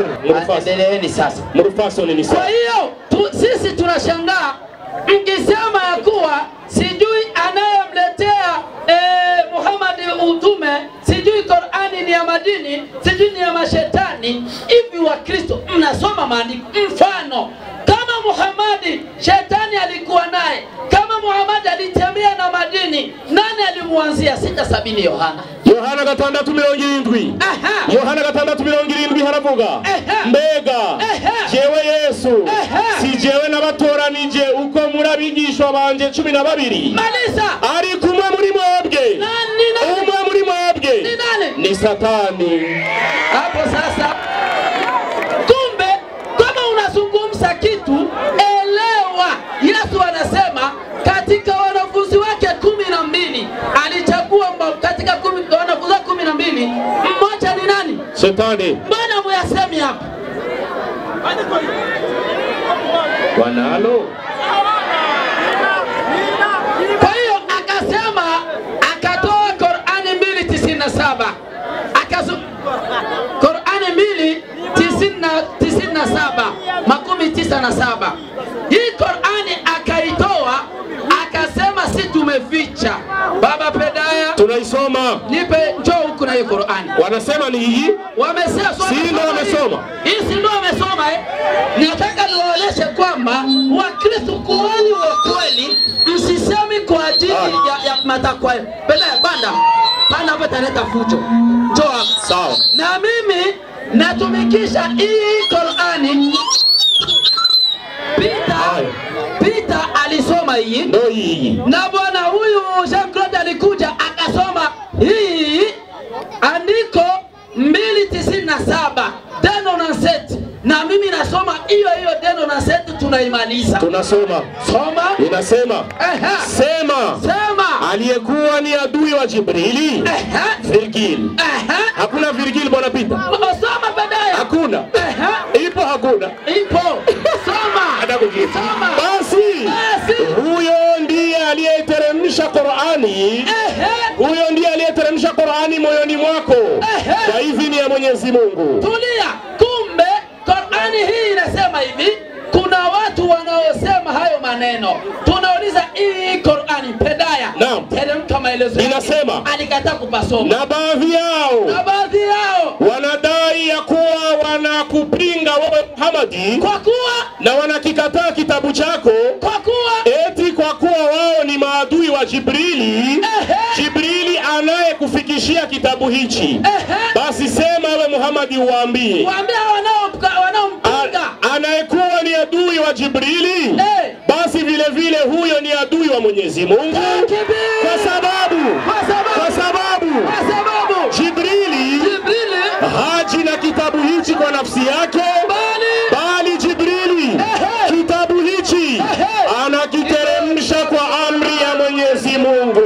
Endeleeni sasa. Mrufaso ni Kwa hiyo sisi tunashangaa mkisema ya kuwa sijui anayemletea Muhammad utume, sijui Qur'ani ni ya madini, sijui ni ya mashetani. Hivi wa Kristo mnasoma maandiko? Mfano kama Muhammad shetani alikuwa naye, kama Muhammad alitembea na madini, nani alimuanzia? 6:70 Yohana. Yohana 6:70. Yohana 6:70 haravuga mbega jewe Yesu si jewe nabatoranije uko murabigishwa banje 12. Malisa ari kumwe muri mwebwe. Umwe muri mwebwe ni Satani. Hapo sasa kumbe kama unazungumza kitu elewa. Yesu anasema katika wanafunzi wake 12 alichagua katika wanafunzi 12 mmoja ni nani? Shetani. Mbona muyasemi hapa? Wanalo. Kwa hiyo akasema, akatoa Qur'ani 2:97. Qur'ani 2:97, 97. Hii Qur'ani akaitoa akasema si tumeficha. Baba Pedaya tunaisoma. Nipe njoo huku na hiyo Qur'ani. Wanasema ni hii? Wamesema si ndio wamesoma. Hii si ndio wamesoma Nataka niwaonyeshe kwamba Wakristo kweli wa kweli msisemi kwa ajili ya matakwa. Pedaya banda. Banda hapa italeta fujo. Njoo hapa. Sawa. Na mimi natumikisha hii Qur'ani. Peter alisoma hii. Ndio hii. Na bwana huyu Jean Claude alikuja akasoma hii andiko 2:97 tano na seti, na mimi nasoma hiyo hiyo tano na seti, tunaimaliza. Tunasoma. Soma. Inasema. Sema. Sema. Aliyekuwa ni adui wa Jibrili. Virgil. Hakuna Virgil bwana Peter. Soma baadaye. Hakuna. Ipo hakuna. Ipo. Soma. Soma. Basi. Huyo ndiye aliyeteremsha Qur'ani. Huyo ndiye aliyeteremsha Qur'ani moyoni mwako. Kwa idhini ya Mwenyezi Mungu. Tulia. Kumbe Qur'ani hii inasema hivi, kuna watu wanaosema hayo maneno. Tunauliza hii Qur'ani Pedaya. Naam. Teremka maelezo. Inasema alikataa kupasoma. Na baadhi yao wanadai ya kuwa wanakupinga wewe Muhammad, kwa kuwa na wanakikataa kitabu chako, kwa kuwa eti kwa kuwa wao ni maadui wa Jibrili. Jibrili anayekufikishia kitabu hichi. Basi sema wewe Muhammad uwaambie. Waambie wanaompinga. Anayekuwa ni adui wa Jibrili, basi vile vile huyo ni adui wa Mwenyezi Mungu. Kwa sababu Jibrili haji na kitabu hichi kwa nafsi yake, bali Jibrili kitabu hichi anakiteremsha kwa amri ya Mwenyezi Mungu.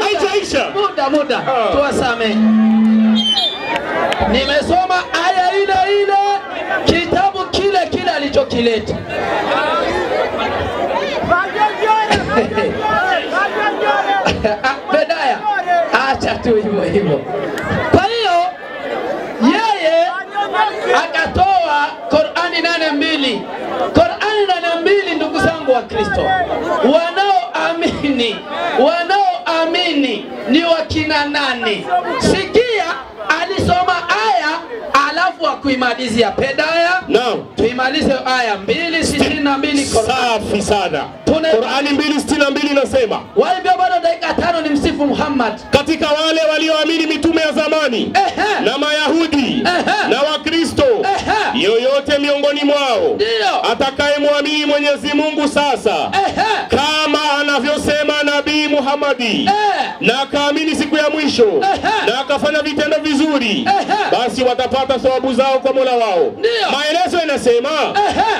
Haijaisha. Muda. Tuwasame. Nimesoma aya ile ile, kitabu kile kile alichokileta. Pedaya, acha tu hivyo hivyo. Kwa hiyo yeye akatoa Qur'ani 8:2. Qur'ani 8:2, ndugu zangu wa Kristo, wanaoamini ni wakina nani? Sikia, alisoma aya alafu akuimalizia. Pedaya. Naam. Tuimalize aya 2:62 Qur'an. Safi sana. Qur'ani 2:62 inasema, waambie bado dakika 5 ni msifu Muhammad. Katika wale walioamini mitume ya zamani na Mayahudi na Wakristo, yoyote miongoni mwao atakayemwamini Mwenyezi Mungu sasa kama anavyosema Nabii Muhammadi na akaamini siku ya mwisho na akafanya vitendo vizuri, basi watapata thawabu zao kwa Mola wao. Maelezo inasema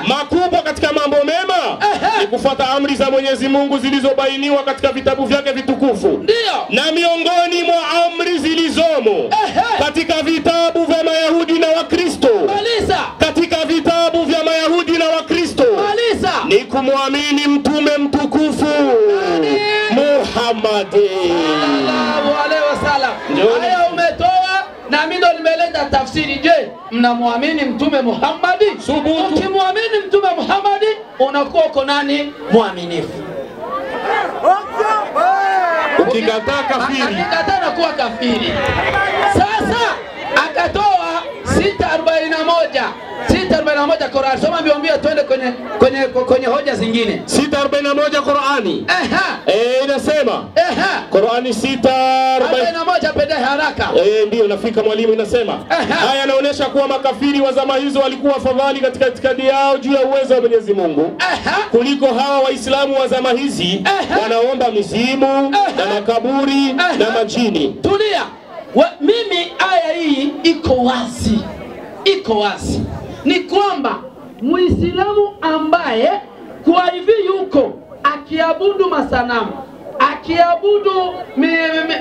makubwa katika mambo mema ni kufuata amri za Mwenyezi Mungu zilizobainiwa katika vitabu vyake vitukufu. Ndio. Na miongoni mwa amri zilizomo katika vitabu vya Mayahudi na Wakristo. Maliza. Katika vitabu vya Mayahudi na Wakristo. Maliza. Ni kumwamini mtume mtukufu Muhammad sallallahu alaihi wasallam. Haya umetoa na mimi ndo nimeleta tafsiri. Je, mnamwamini mtume Muhammad? Ukimwamini mtume Muhammad unakuwa uko nani? Mwaminifu. Ukikataa kafiri, akikataa nakuwa kafiri. Sasa akatoa 641 641 Qur'an. Soma mbio twende kwenye hoja zingine. 641 Qur'ani. Inasema Qur'ani 641 pende haraka. Ndio nafika mwalimu, inasema haya yanaonyesha kuwa makafiri wa zama hizo walikuwa afadhali katika itikadi yao juu ya uwezo wa Mwenyezi Mungu kuliko hawa Waislamu wa zama hizi wanaomba mizimu na makaburi na majini. Tulia. Mimi aya hii iko wazi. Iko wazi. Ni kwamba Muislamu ambaye kwa hivi yuko akiabudu masanamu, akiabudu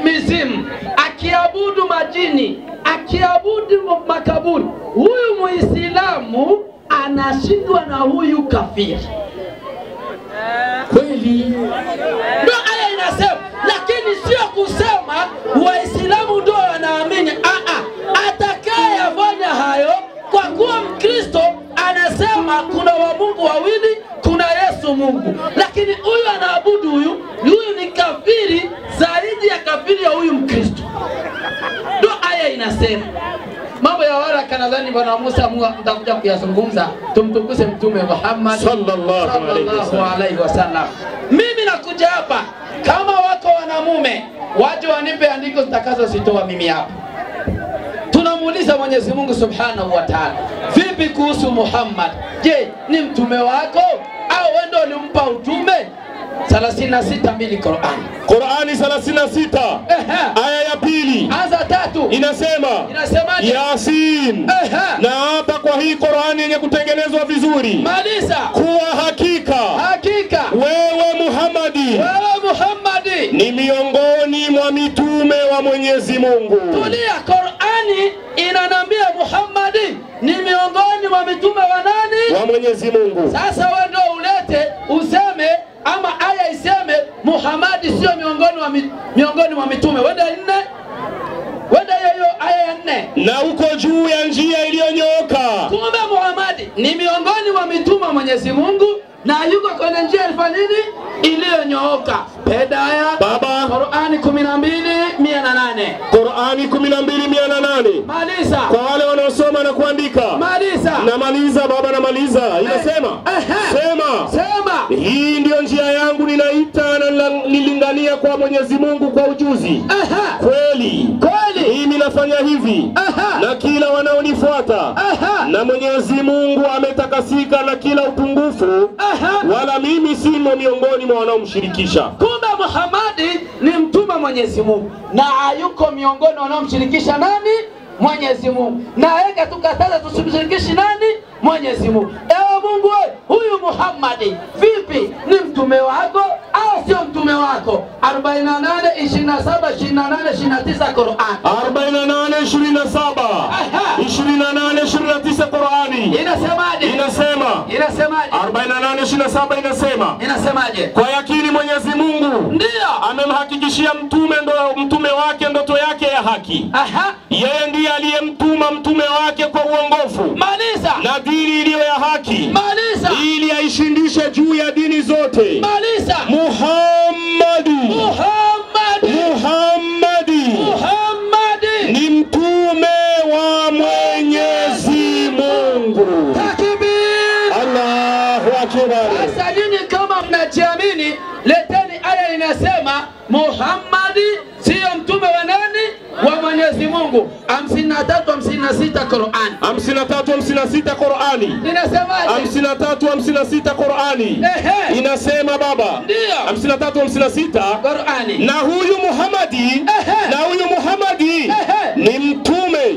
mizimu, akiabudu majini, akiabudu makaburi, huyu Muislamu anashindwa na huyu kafiri. Kweli. Ndio aya inasema, lakini sio kusema Waislamu ndio wanaamini. Atakayefanya hayo, kwa kuwa Mkristo anasema kuna wa Mungu wawili, kuna Yesu Mungu, lakini huyu anaabudu huyu ni kafiri zaidi ya kafiri ya huyu Mkristo. Ndio aya inasema. Mambo ya waraka nadhani Bwana Musa mtakuja kuyazungumza. Tumtukuze Mtume Muhammad sallallahu alaihi wasallam. Mimi nakuja hapa kama wako wanamume waje wanipe andiko zitakazozitoa mimi hapa. Tunamuuliza Mwenyezi Mungu Subhanahu wa Ta'ala, vipi kuhusu Muhammad? Je, ni mtume wako au wewe ndio ulimpa utume? 36:2 Qur'an. Qur'ani 36 aya ya pili anza 3 inasema, inasemaje? Yasin, na hapa kwa hii Qur'ani yenye kutengenezwa vizuri, maliza, kuwa hakika hakika wewe Muhammadi, wewe Muhammadi ni miongoni mwa mitume wa Mwenyezi Mungu. Tulia, Qur'ani inanambia Muhammadi ni miongoni mwa mitume wa nani? Wa Mwenyezi Mungu. Sasa wewe ndio ulete useme ama aya iseme Muhammadi sio miongoni mwa mitume. Wenda 4. Wenda hiyo aya ya 4. Na uko juu ya njia iliyonyooka. Kumbe Muhammadi ni miongoni mwa mitume wa Mwenyezi Mungu na yuko kwenye njia nini? Iliyonyooka. Pedaya Baba, Qur'ani 12:108. Qur'ani 12:108. Maliza. Kwa wale wanaosoma na kuandika. Maliza. Namaliza baba, namaliza. Inasema, sema, sema, hii ndio njia yangu ninaita na nilingania kwa Mwenyezi Mungu kwa ujuzi. Kweli. Kweli. Mimi nafanya hivi na kila wanaonifuata. Na Mwenyezi Mungu ametakasika na kila upungufu. Wala mimi simo miongoni mwa wanaomshirikisha. Kumbe Muhammadi ni mtume Mwenyezi Mungu na hayuko miongoni wanaomshirikisha nani? Mwenyezi Mungu. Na yeye tukataza tusimshirikishi nani? Mwenyezi Mungu. Ewe Mungu we, huyu Muhammadi vipi, ni mtume wako au sio mtume wako? 48 27 28 29 Qur'an. 48 27 28 29 Qur'ani. Inasemaje? Inasema. Inasemaje? 48 27 inasema. Inasemaje? Kwa yakini Mwenyezi Mungu ndio amemhakikishia mtume ndo mtume wake ndoto yake ya haki. Yeye ndiye aliyemtuma mtume wake kwa uongofu. Maliza. Na dini iliyo ya haki. Maliza. Ili aishindishe juu ya dini zote. Maliza. Muhammadi. Muhammadi. Muhammadi. Muhammadi ni mtume wa Mwenyezi Mungu. Takbir. Allahu Akbar. Sasa nyinyi kama mnajiamini, leteni aya inasema Muhammadi sio mtume wa nani? Wa Mwenyezi Mungu. 53 56 Qur'an. 53 56 Qur'ani. Inasemaje? 53 56 Qur'ani. Inasema baba. Ndio. 53 56 Qur'ani. Na huyu Muhammadi, na huyu Muhammadi ni mtume.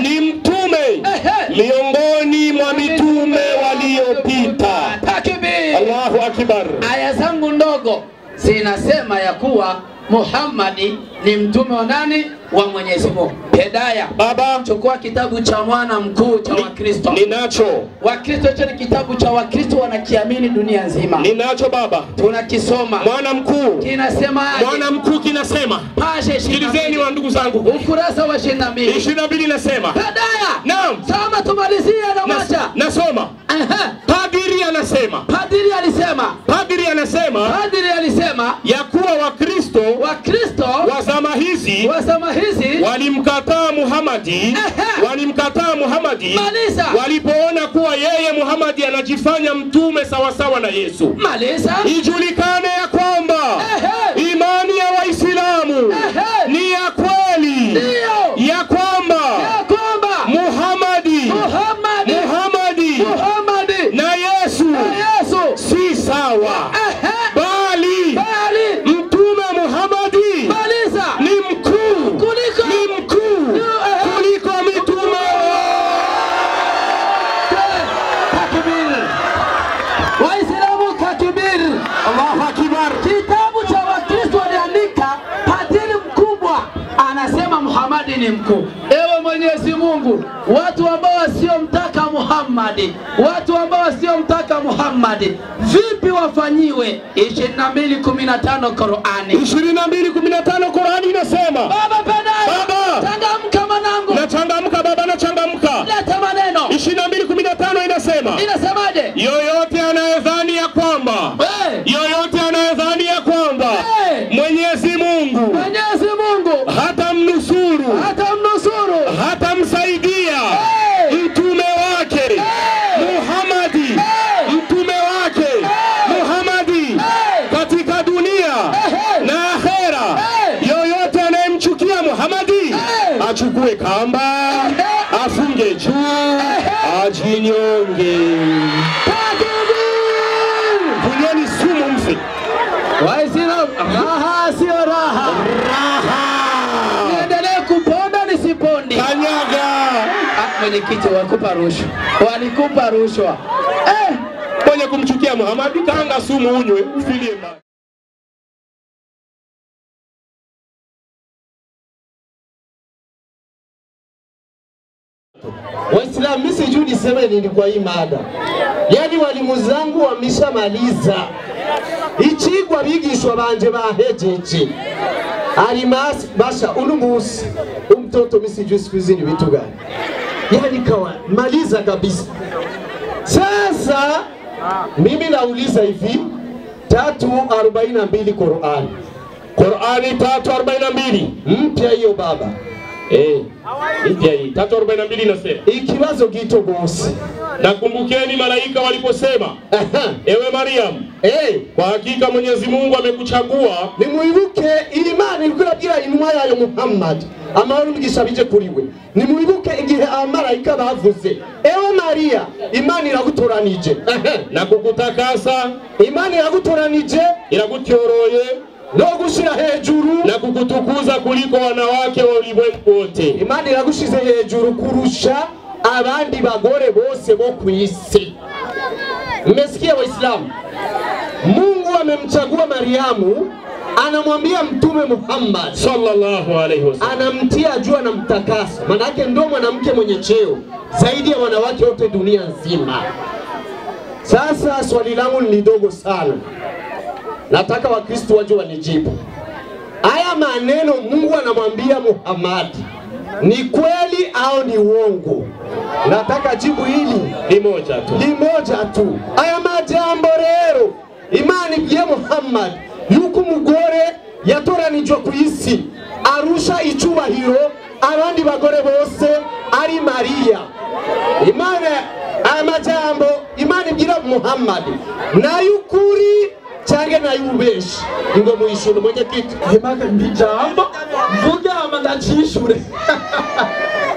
Ni mtume miongoni mwa mitume waliopita. Takbir. Allahu Akbar. Akbar. Aya zangu ndogo zinasema ya kuwa Muhammadi ni mtume wa nani? Wa Mwenyezi Mungu. Hedaya. Baba, chukua kitabu cha mwana mkuu cha Wakristo. Ninacho. Wakristo, hicho ni kitabu cha Wakristo wanakiamini dunia nzima. Ninacho baba. Tunakisoma. Mwana mkuu. Kinasema aje? Mwana mkuu kinasema. Pashe 22. Sikilizeni wa ndugu zangu. Ukurasa wa 22. 22 inasema. Hedaya. Naam. Soma tumalizie na macha. Nasoma. Aha. Padiri anasema. Padiri alisema. Padiri anasema. Padiri alisema ya kuwa Wakristo wa zama hizi walimkataa Muhammadi, walimkataa Muhammadi walipoona kuwa yeye Muhammadi anajifanya mtume sawasawa na Yesu. Malisa. Ijulikane ya kwamba imani ya Waislamu ni ya kweli, ya kwamba Muhammadi na Yesu si sawa, bali mtume Muhammadi ni mkuu kuliko mitume. Takbir! Waislamu takbir! Allahu Akbar! Kitabu cha Wakristo waliandika, padri mkubwa anasema Muhammadi ni mkuu. Ewe Mwenyezi Mungu, watu ambao wasiomtaka Muhammadi, watu ambao wasiomtaka Muhammadi vipi wafanyiwe? 22:15 Qur'ani. 22:15 Qur'ani inasema. Baba Pedaya, baba changamka mwanangu. Nachangamka baba, nachangamka. Leta maneno. 22:15 inasema. Inasemaje? Yoyote anayedhani ya kwamba yoyote anayedhani ya kwamba Mwenyezi Mungu hatamnusuru, hatamsaidia mtume wake Muhammadi, mtume wake Muhammadi katika dunia na akhera, yoyote anayemchukia Muhammadi achukue kamba afunge juu ajinyonge. Kunyweni sumu mfe. Waislamu, raha sio raha. Raha. Niendelee kuponda nisiponde? Kanyaga. Mwenyekiti, wakupa rushwa. Walikupa rushwa. Mwenye kumchukia Muhammad kanga sumu unywe ufilie mbali. Waislamu, mimi sijui niseme nini kwa hii mada. Yaani walimu zangu wameshamaliza. Ichigwa bigishwa banje bahejeje. Alimasi basha uno munsi umtoto mimi sijui siku hizi ni vitu gani. Yaani kawa maliza kabisa. Sasa mimi nauliza hivi, 3:42 Qur'ani. Qur'ani 3:42 mpya hiyo baba. Mpya hii 3:42 inasema. Ikibazo gito gose. Nakumbukeni malaika waliposema, ewe Mariam, kwa hakika Mwenyezi Mungu amekuchagua. Nimuibuke imani ilikuwa bila inuma yayo Muhammad. Amahoro n'umugisha bije kuriwe. Nimuibuke igihe abamalaika bavuze, ewe Maria, imani iragutoranije. Na kukutakasa, imani iragutoranije, iragutyoroye no gushira hejuru, na kukutukuza kuliko wanawake wa ulimwengu wote. Imani iragushize hejuru kurusha abandi bagore bose bo kwisi. Mmesikia Waislamu? Mungu amemchagua Mariamu, anamwambia Mtume Muhammad sallallahu alaihi wasallam, anamtia juu, anamtakasa. Maana yake ndio mwanamke mwenye cheo zaidi ya wanawake wote dunia nzima. Sasa swali langu ni dogo sana, nataka Wakristo waje wanijibu. Haya maneno Mungu anamwambia Muhammad ni kweli au ni uongo? Nataka jibu hili ni moja tu. Ni moja tu. Aya majambo rero imani ya Muhammad yuko mugore yatoranijwe ku isi arusha icubahiro abandi bagore bose ari Maria. Imana aya majambo imani ibwira Muhammad nayukuri cyangwa nayubeshi ngo muyishure mwenyekiti. Hemaka ndijambo mvuge hama ndacishure.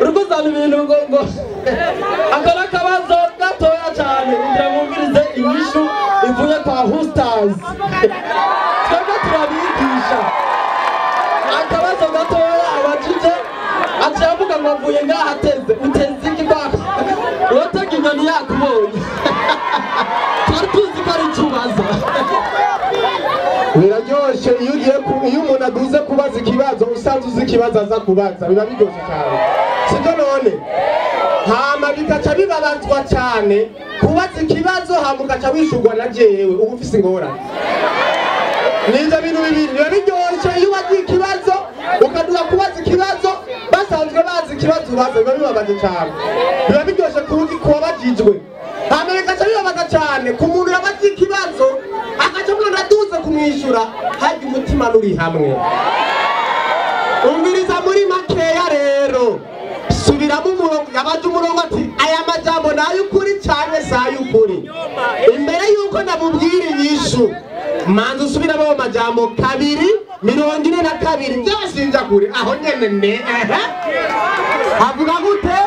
Urukuzana ibintu ngo ngo akora akabazo gatoya cyane kugira mwumvirize inyishu ivuye kwa Hustars. Twebwe turabigisha. Akabazo gatoya abajije aciye avuga ngo avuye ngaha ateze. Uteze iki kwako? Urotega inyoni yakubonye. Twari tuzi ko ari ikibazo. aduze kubaza ikibazo usanzwe uzi ikibazo aza kubaza, biba biryoshe cyane, sibyo? None hama bikaca bibabazwa cyane kubaza ikibazo hama ugaca wishurwa na jewe, uba ufise ingorane. Nivyo bintu bibiri biba biryoshe iyo ubaza ikibazo ukaduha kubaza ikibazo basanzwe bazi ikibazo ubaza, biba bibabaje cyane, biba biryoshe kuwabajijwe. Hama bikaca bibabaza cyane ku muntu yabaza ikibazo akaca umuntu aduze kumwishyura, harya umutima nuri hamwe. Umviriza muri makeya rero, subiramo umurongo, yabaje umurongo ati aya majambo ni ay'ukuri cyane si ay'ukuri. Imbere y'uko ndamubwira inyishu, manza usubiramo ayo majambo 2:42 byose kure aho nyene ne ehe. Avuga gute?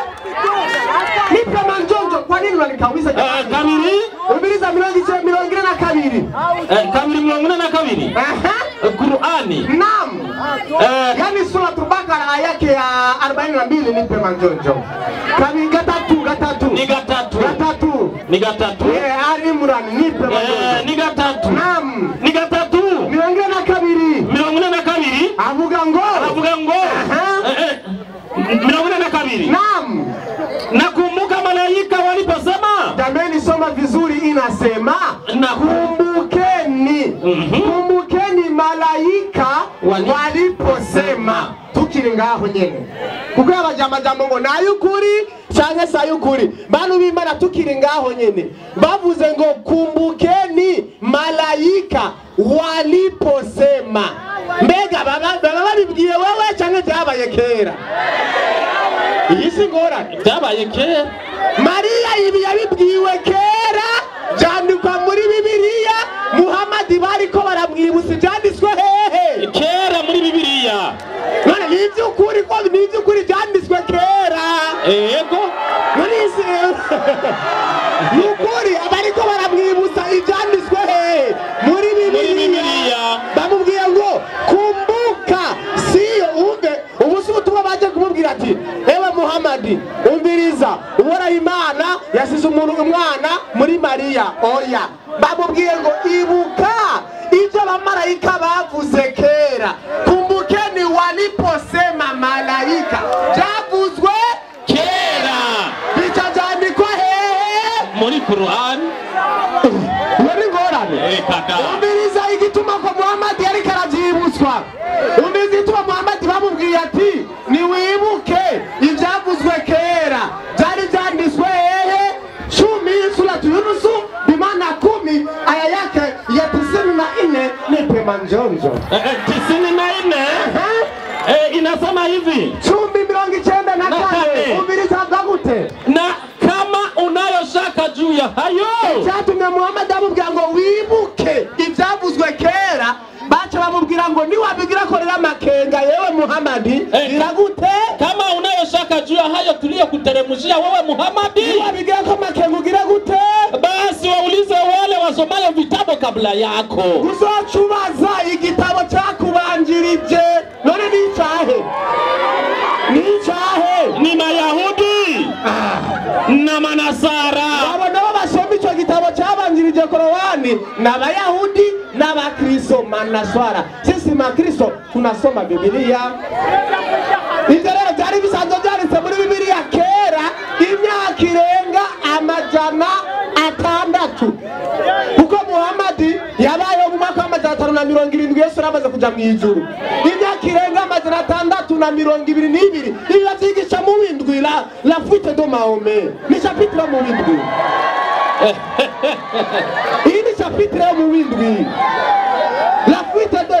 Nipe manjonjo, kwa nini unanikawisa? Kabiri umviriza 42. 2:42. Qur'ani. Naam. Yani Suratul Bakara aya yake ya 42. Nipe manjonjo. Kabiri gatatu gatatu. Ni gatatu. Gatatu. Ni gatatu. Ali Imran nipe manjonjo. Ni gatatu. Naam. Ni gatatu. 42. 42. Avuga ngo. Avuga ngo. 42. Naam. Nakumbuka malaika waliposema. Jameni, soma vizuri, inasema kumbukeni. Kumbukeni malaika waliposema. Tukiri ngaho nyene. Kuko abajamajambo ngo nayukuri canke sayukuri. Bantu b'Imana tukiri ngaho nyene. Bavuze ngo kumbukeni malaika waliposema. Mbega baba babibwiye wewe canke byabaye kera? Iyi si ngorane. Byabaye kera. Mariya ibi yabibwiwe kera, byandikwa muri Bibiliya. Muhammad bariko baramwibutsa ibyanditswe hehe? Kera muri Bibiliya. None ni iby'ukuri ko ni iby'ukuri byanditswe kera. Yego. None ni ukuri abariko baramwibutsa ibyanditswe hehe? Muri Bibiliya. Bamubwiye ngo kumbuka, siyo umve ubusi ubutumwa baje kumubwira ati ewe Muhammad umviriza, ubora Imana yasize umuntu umwana muri Mariya. Oya, bamubwiye ngo ibuka ibyo abamarayika bavuze kera. Kumbukeni waliposema malaika, byavuzwe kera, bica byandikwa hehe? Muri Qur'an. Muri ngorane. Umviriza igituma ko Muhammad yariko aravyibutswa. Umviriza igituma Muhammad bamubwiye ati niwibuke ibyavuzwe kera, byari byanditswe hehe? 10 Suratu Yunus bimana 10 aya yake ya 94. Nipe manjonjo. 94. Inasema hivi 10:94. Umviriza gute? Na kama unayo shaka juu ya hayo, icyatumye Muhammad amubwira ngo wibuke ibyavuzwe kera, baca bamubwira ngo niwabigira korera makenga yewe Muhammad iragute. Kama unayo shaka juu ya hayo tuliyokuteremshia wewe Muhammad, niwabigira ko makenga ugira gute, basi waulize wale wasomayo vitabu kabla yako. Uzocubaza igitabo cyakubanjirije. None ni icahe? Ni icahe? Ni Mayahudi na Manasara. Abo nabo basoma ico gitabo cyabanjirije Korowani na Bayahudi n'Abakristo Manaswara. Sisi Makristo tunasoma Bibiliya. Ivyo rero byari bisanzwe byanditse muri Bibiliya kera, imyaka irenga 600. Kuko Muhammad yabayeho mu mwaka wa 570 Yesu yaramaze kuja mu ijuru. Imyaka irenga 622 ibi bavyigisha mu windwi, la fuite de Mahomet ni chapitre mu windwi. Iyi ni chapitre mu windwi. La fuite de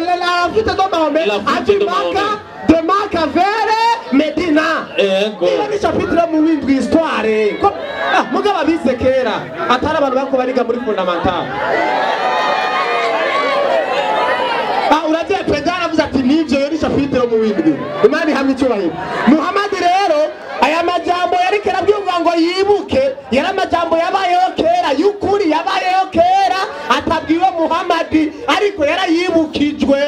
Mahomet ajimaka de Maka vers Medina. Iyo ni chapitre mu windwi histoire. Mugabo abize kera atari abantu bako bariga muri fondamental. Uragiye Pedro aravuze ati nivyo yo ni chapitre mu windwi. Imana ihamye icyubahiro. Muhammad rero aya majambo yariko arabwirwa ngo yibuke, yari amajambo yabayeho kera y'ukuri, yabayeho kera atabwiwe Muhammad ariko yarayibukijwe.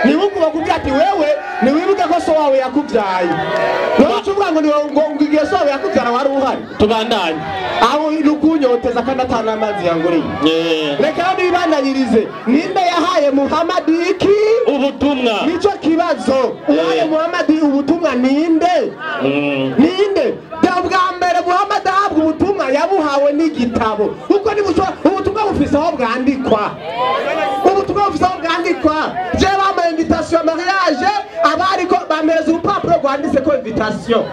Nibuka bakubwira ati wewe niwibuke ko so wawe yakubyaye. None ucuvuga ngo ngo igihe so wawe yakubyara wari uhari. Tubandanye. Aho nukunyoteza kandi atana amazi yanguriye. Reka nibandanyirize. Ninde yahaye Muhammad iki? ubutumwa. Nico kibazo. Uwaye Muhammad ubutumwa ninde? Ninde? Bwa mbere Muhammad ahabwa ubutumwa yabuhawe n'igitabo. Kuko ni ubutumwa bufise aho bwandikwa. Ubutumwa bufise aho bwandikwa. Je bamaye invitation ya mariage abariko bamereza urupapuro rwanditse ko invitation.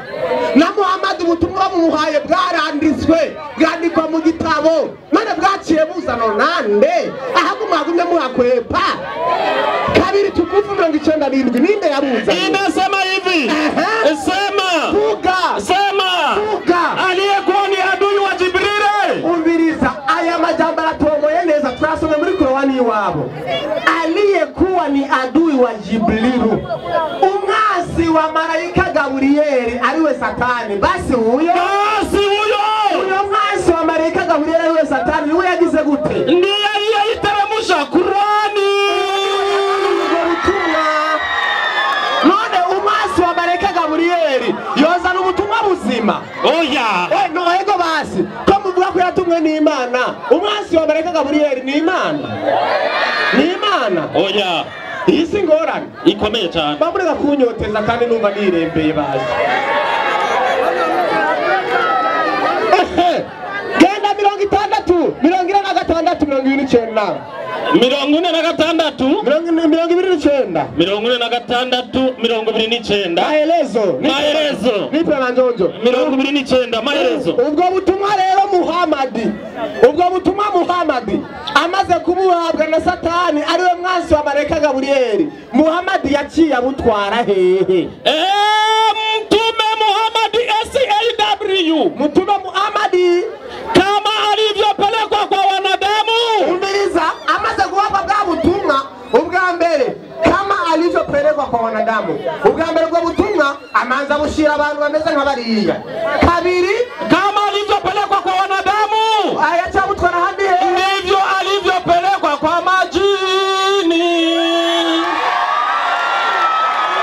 Na Muhammad ubutumwa bumuhaye bwaranditswe, bwandikwa mu gitabo. None bwaciye buzano nande? Ahubwo mwagumye muhakwepa. Kabiri tukufu 97 ninde yabuza? Inasema hivi. Sema. Vuga. Sema. Vuga. Aliyekuwa ni adui wa Jibril. Umviriza aya majambo aratomoye neza twasomye muri Korani iwabo. Aliyekuwa ni adui wa Jibrilu, umwasi wa malaika Gabrieli ariwe Satani. Basi huyo huyo mwasi wa malaika Gabrieli ariwe Satani niwe yagize gute? Ndiye aliyeiteremsha Qurani. None umwasi wa malaika Gabrieli yozana ubutumwa buzima. Oya. No ego basi ko muvuga ko yatumwe n'Imana. Umwasi wa malaika Gabrieli ni Imana. Ni Imana. Oya. Iyi si ngorane ikomeye cyane. Bamureka kunyoteza kandi numva nirembeye basi. Genda 60 46 29. 46 29. 46 29. Maelezo. Maelezo. Nipe manjonjo. 29 maelezo. Ubwo butumwa rero Muhammad. Ubwo butumwa Muhammad amaze kubuhabwa na Satani ariwe mwansi wa malaika Gabrieli. Muhammad yaciye abutwara hehe? Mtume Muhammad SAW. Mtume Muhammad kama alivyopelekwa kwa wanadamu. Umviriza amaze guhabwa bwa butumwa ubwa mbere kama alivyopelekwa kwa wanadamu. Ubwa mbere bwo butumwa amanza bushira abantu bameze nka bariya. Kabiri kama alivyopelekwa kwa wanadamu ayacha butwara handi he? Ndivyo alivyopelekwa kwa majini.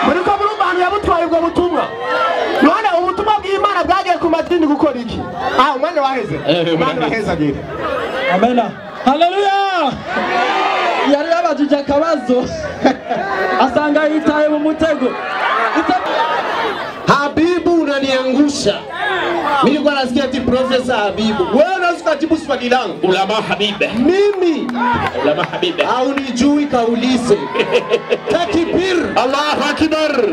Muriko murumva ahantu yabutwaye ubwo butumwa. None ubutumwa bw'Imana bwagiye ku madini gukora iki? Umwanya waheze. Umwanya waheze agira. Amena. Haleluya. Yari yabajije akabazo asanga yitaye mu mutego. Habibu unaniangusha. Nilikuwa nasikia ati Professor Habibu. Wewe unaweza kujibu swali langu. Ulama Habibe. Mimi Ulama Habibe. Haunijui kaulize. Takbir. Allahu Akbar.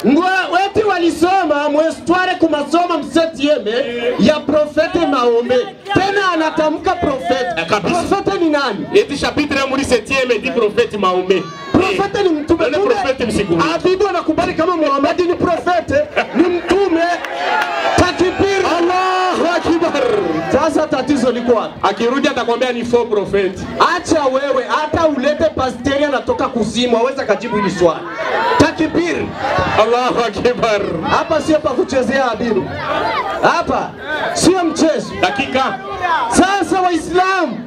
Ngwa weti walisoma mwestware kumasoma msetieme ya profete Maombe. Tena anatamka profete. Profete ni nani? Eti chapitre muri 7e di profete Maombe. Profete ni mtume. Profete msiguri. Habibu anakubali kama Muhammad ni profete, ni mtume. Takbir. Allahu Akbar. Sasa tatizo liko wapi? Akirudi atakwambia ni faux prophète. Acha wewe hata ulete pasteri anatoka kuzimu aweza kajibu hili swali. Takbir. Allahu Akbar. Hapa sio pa kuchezea Habibu. Hapa sio mchezo. Dakika. Sasa Waislamu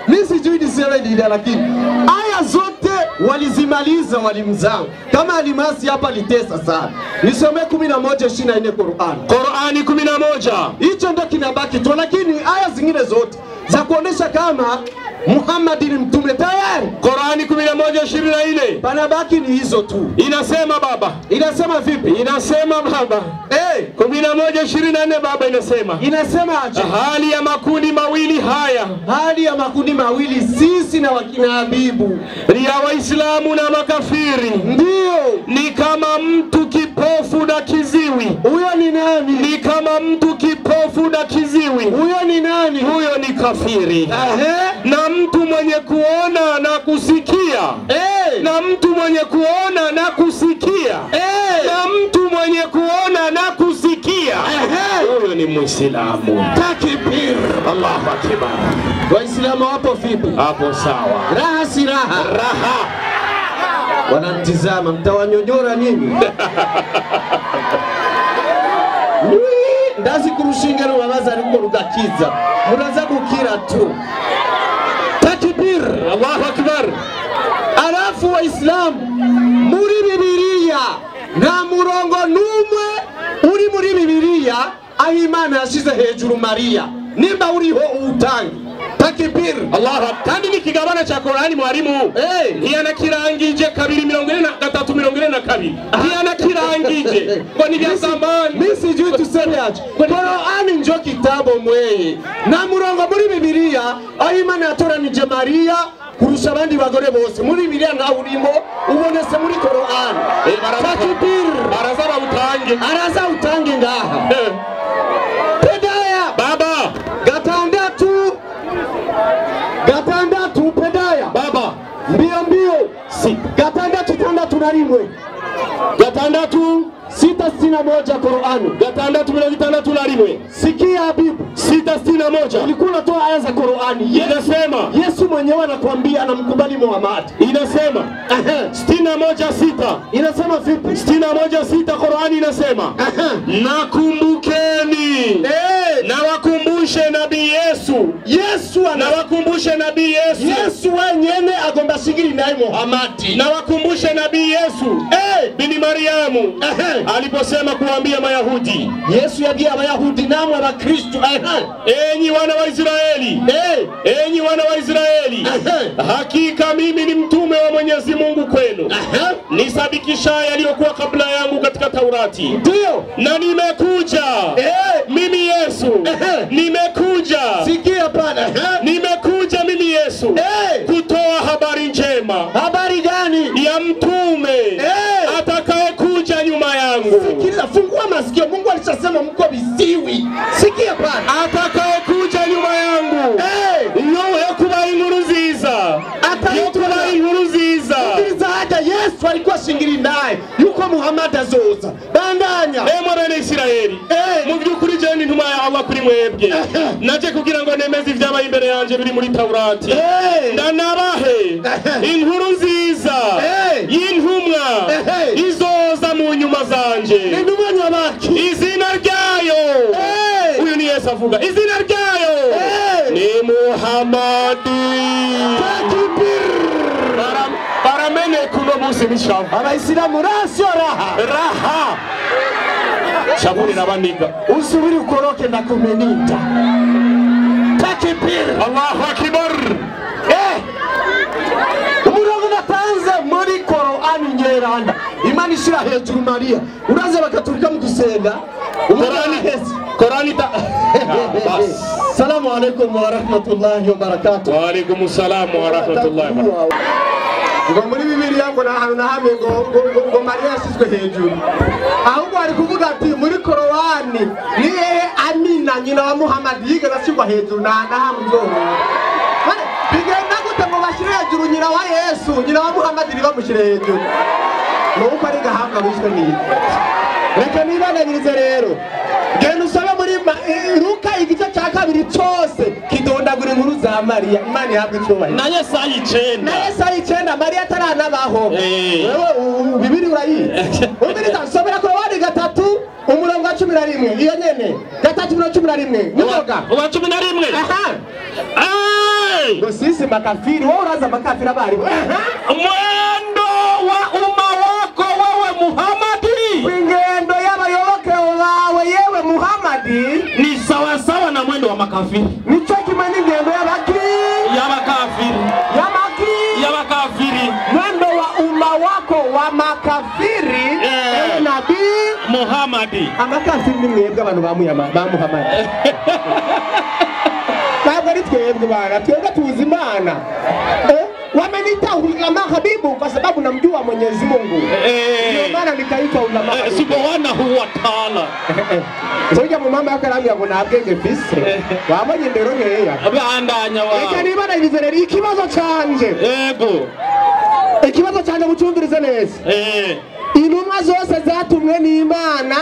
mimi sijui niseme nini lakini aya zote walizimaliza walimu zangu. Kama alimasi hapa litesa sana. Nisome 11:24 Qur'an. Qur'ani 11. Hicho ndio kinabaki tu lakini aya zingine zote za kuonesha kama Muhammad ni mtume tayari. Qur'ani 11:24. Panabaki ni hizo tu. Inasema baba. Inasema vipi? Inasema baba. 11:24 baba inasema. Inasema aje? Hali ya makundi mawili haya. Hali ya makundi mawili sisi na wakina Habibu. Ni ya Waislamu na makafiri. Ndio. Ni kama mtu kipofu na kiziwi. Huyo ni nani? Ni kama mtu kipofu na kiziwi. Huyo ni nani? Huyo ni kafiri. Na mtu mwenye kuona na kusikia. Na mtu mwenye kuona na kusikia. Na mtu mwenye kuona na kusikia. Huyo ni Muislamu. Takbir. Allahu Akbar. Waislamu hapo vipi? Hapo sawa. Raha si raha? Raha. Wanamtizama, mtawanyonyora nini? Ndazi kurushinga rubabaza ariko rugakiza. Muraza gukira tu. Takbir. Allahu Akbar. Alafu Waislamu muri Bibiliya nta murongo numwe uri muri Bibiliya aho Imana yashize hejuru Maria. Nimba uriho uwutange. Takbir. Allah kandi ni kigabane cha Qur'ani mwalimu. Ntiyanakirangije 243 42. Ntiyanakirangije. Ngo ni bya zamani. Mimi sijui tuseme aje. Qur'ani njo kitabu mweye. Na murongo muri Bibiliya aho Imana yatoranije Maria kurusha abandi bagore bose. Muri Bibiliya nta urimo ubonese muri Qur'ani. Takbir. Baraza utange. Araza utange ngaha. Pedaya. Baba. Gatandatu pedaya. Baba. Mbio mbio. Si. 6 6 1. 6 6 61 Qur'ani. 6 61. Sikia Habibu. 6 61. Ulikuwa unatoa aya za Qur'ani. Inasema Yesu mwenyewe anakuambia anamkubali Muhammad. Inasema 61 6. Inasema vipi? 61 6 Qur'ani inasema nakumbukeni. Nawakumbushe Nabii Yesu. Yesu nawakumbushe Nabii Yesu. Yesu wenyewe agomba shigiri naye Muhammad. Nawakumbushe Nabii Yesu bin Mariamu aliposema kuambia Mayahudi. Yesu yabia Mayahudi namwe Abakristo. Enyi wana wa Israeli. Enyi wana wa Israeli. Hakika mimi ni mtume wa Mwenyezi Mungu kwenu. Nisadikisha yaliyokuwa kabla yangu katika Taurati. Ndio. Na nimekuja. Mimi Yesu. Nimekuja. Sikia pana. Nimekuja mimi Yesu kutoa habari njema. Habari gani? Ya mtume atakayekuja nyuma yangu. Sikiliza, fungua masikio. Mungu alishasema mko viziwi. Sikia pana. Atakayekuja nyuma yangu. Yo kuba inkuru nziza. Atakuba inkuru nziza. Sikiliza, hata Yesu alikuwa shingiri naye. Yuko Muhammad azoza. Bandanya. Mwana Israeli. Mu byukuri je ni ntuma ya Allah kuri mwebwe. Naje kugira ngo nemeze ibyabaye imbere yanje biri muri Taurati. Ndanabahe inkuru nziza y'intumwa izoza mu nyuma zanje. Intumwa nyabaki. Izina ryayo. Uyu ni Yesu avuga. Izina ryayo ni Muhammadi. Takbir. Baramene kuno munsi mishavu. Abayisilamu rasio raha. Raha. Shaburi nabaniga. Usubiri ukoroke na kumeninda. Takbir. Allahu Akbar. Umurongo natanze muri Qur'ani nyeranda. Imana ishira hejuru Maria. Uraze bakaturika mu gusenga. Qur'ani ta. Salamu alaykum wa rahmatullahi wa barakatuh. Wa alaykum salam wa rahmatullahi wa barakatuh. Ngo muri Bibiliya ngo na hantu na hamwe ngo Maria yashyizwe hejuru. Ahubwo ari kuvuga ati muri Korowani ni hehe Amina nyina wa Muhammad yigeze ashyirwa hejuru na hamwe uzohura. Bigenda gute ngo bashyire hejuru nyina wa Yesu, nyina wa Muhammad ntibamushyire hejuru? Nuko ari gahanga wishwe n'iki. Reka nibananyirize rero. Genda usabe muri Luka igice cya 2 cyose kidondagura inkuru za Maria. Imana ihabwe icyubahiro. Na Yesaya 9. Na Yesaya 9 Maria ataranabaho. Wewe Bibiri urayizi. Umviriza nsomera Korowani 3 umurongo wa 11. Iyo nyene 3:11. Nivoga. Uwa 11. Aha. Ngo sisi makafiri, wewe uraza makafiri abari. Mwendo wa umma wako wewe Muhammadi. Ingendo y'abayoboke bawe yewe Muhammadi ni sawa sawa na mwendo wa makafiri. Nico kimwe n'ingendo y'abaki y'abakafiri. Y'amaki y'abakafiri. Mwendo wa umma wako wa makafiri ewe Nabii Muhammadi. Amakafiri ni mwebwe abantu ba Muhammadi. Ntabwo ari twebwe bana, twebwe tuzi Imana. Wameniita ulama habibu kwa sababu namjua Mwenyezi Mungu. Ndio maana nikaitwa ulama. Subhanahu wa ta'ala. Soja mu mama yakarambya ngo nabwenge fise. Wabonye ndero nkeya. Abandanya wa. Reka niba nayizere rero ikibazo canje. Yego. Ikibazo canje mucumvirize neza. Intumwa zose zatumwe n'Imana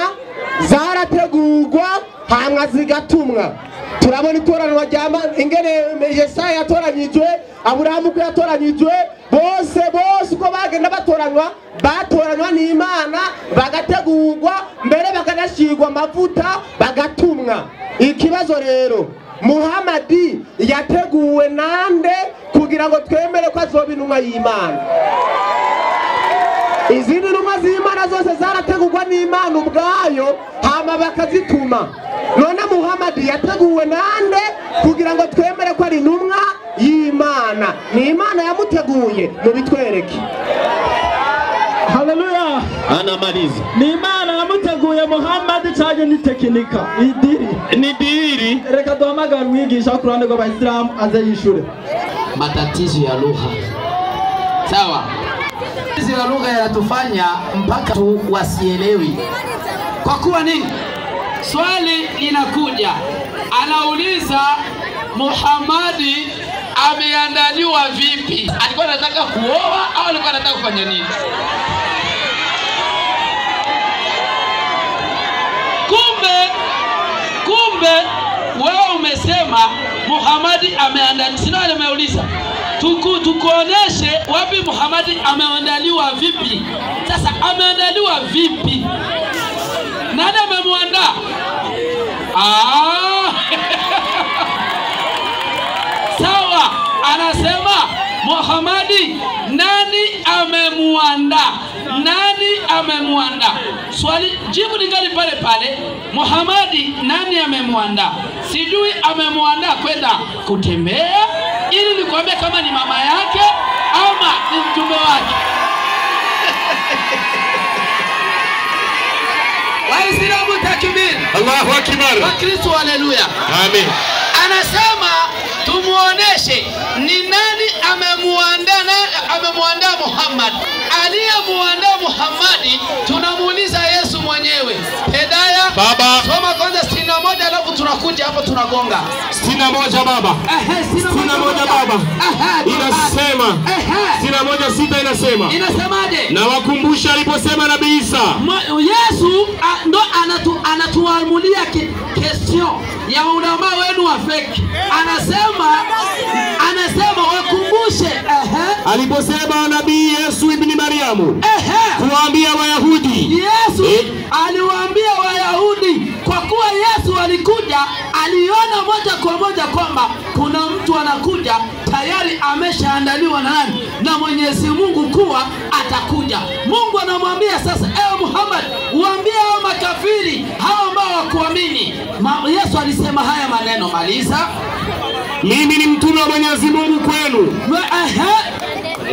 zarategurwa hamwe zigatumwa. Turabona itoranwa rya ingene Yesaya yatoranyijwe, Aburahamu ko yatoranyijwe, bose bose uko bagenda batoranywa, batoranywa n'Imana, bagategurwa mbere bakanashirwa amavuta bagatumwa. Ikibazo rero Muhammadi yateguwe nande kugira ngo twemere ko azoba intumwa y'Imana? Izindi ntumwa z'Imana zose zarategurwa n'Imana ubwayo, hama bakazituma. None Muhammad yateguwe nande kugira ngo twemere ko ari intumwa y'Imana? Ni Imana yamuteguye, mubitwereke. Haleluya. Anamaliza. Ni Imana yamuteguye Muhammad cyane, ni tekinika idiri ni diri. Reka duhamagare umwigisha ku ruhande rw'Abayisilamu aze yishure. Matatizo ya lugha. Sawa. Matatizo ya lugha yanatufanya mpaka tu wasielewi. Kwa kuwa nini? Swali linakuja, anauliza Muhammadi ameandaliwa vipi? Alikuwa anataka kuoa au alikuwa anataka kufanya nini? Kumbe wewe umesema Muhammadi ameandaliwa. Sina ameuliza tukuoneshe wapi Muhammadi ameandaliwa vipi? Sasa ameandaliwa vipi? Nani amemuandaa? Sawa, anasema Muhammadi nani amemuandaa? Nani amemuandaa? Swali jibu lingali pale pale. Muhammadi nani amemuandaa? Sijui amemuandaa kwenda kutembea ili nikwambie kama ni mama yake ama ni mtume wake. Waislamu takbir. Allahu akbar. Wakristo haleluya. Amen. Anasema tumuoneshe ni nani amemuandaa Muhammad. Aliyemuandaa Muhammadi tunamuuliza Yesu mwenyewe. Hedaya baba, soma kwanza 61 alafu tunakuja hapo tunagonga. 61 baba. 61 baba. Inasema 61:6 inasema. Inasemaje? Na wakumbusha aliposema Nabii Isa. Yesu ndo anatuamulia question ya ulama wenu wa fake. Anasema wakumbushe aliposema Nabii Yesu ibn Mariamu kuambia Wayahudi. Yesu aliwaambia Wayahudi, kwa kuwa Yesu alikuja aliona moja kwa moja kwamba kuna mtu anakuja tayari ameshaandaliwa na nani? Na Mwenyezi Mungu kuwa atakuja. Mungu anamwambia sasa, ewe Muhammad, waambie hao makafiri, hao ambao hawakuamini. Yesu alisema haya maneno, maliza. Mimi ni mtume wa Mwenyezi Mungu kwenu,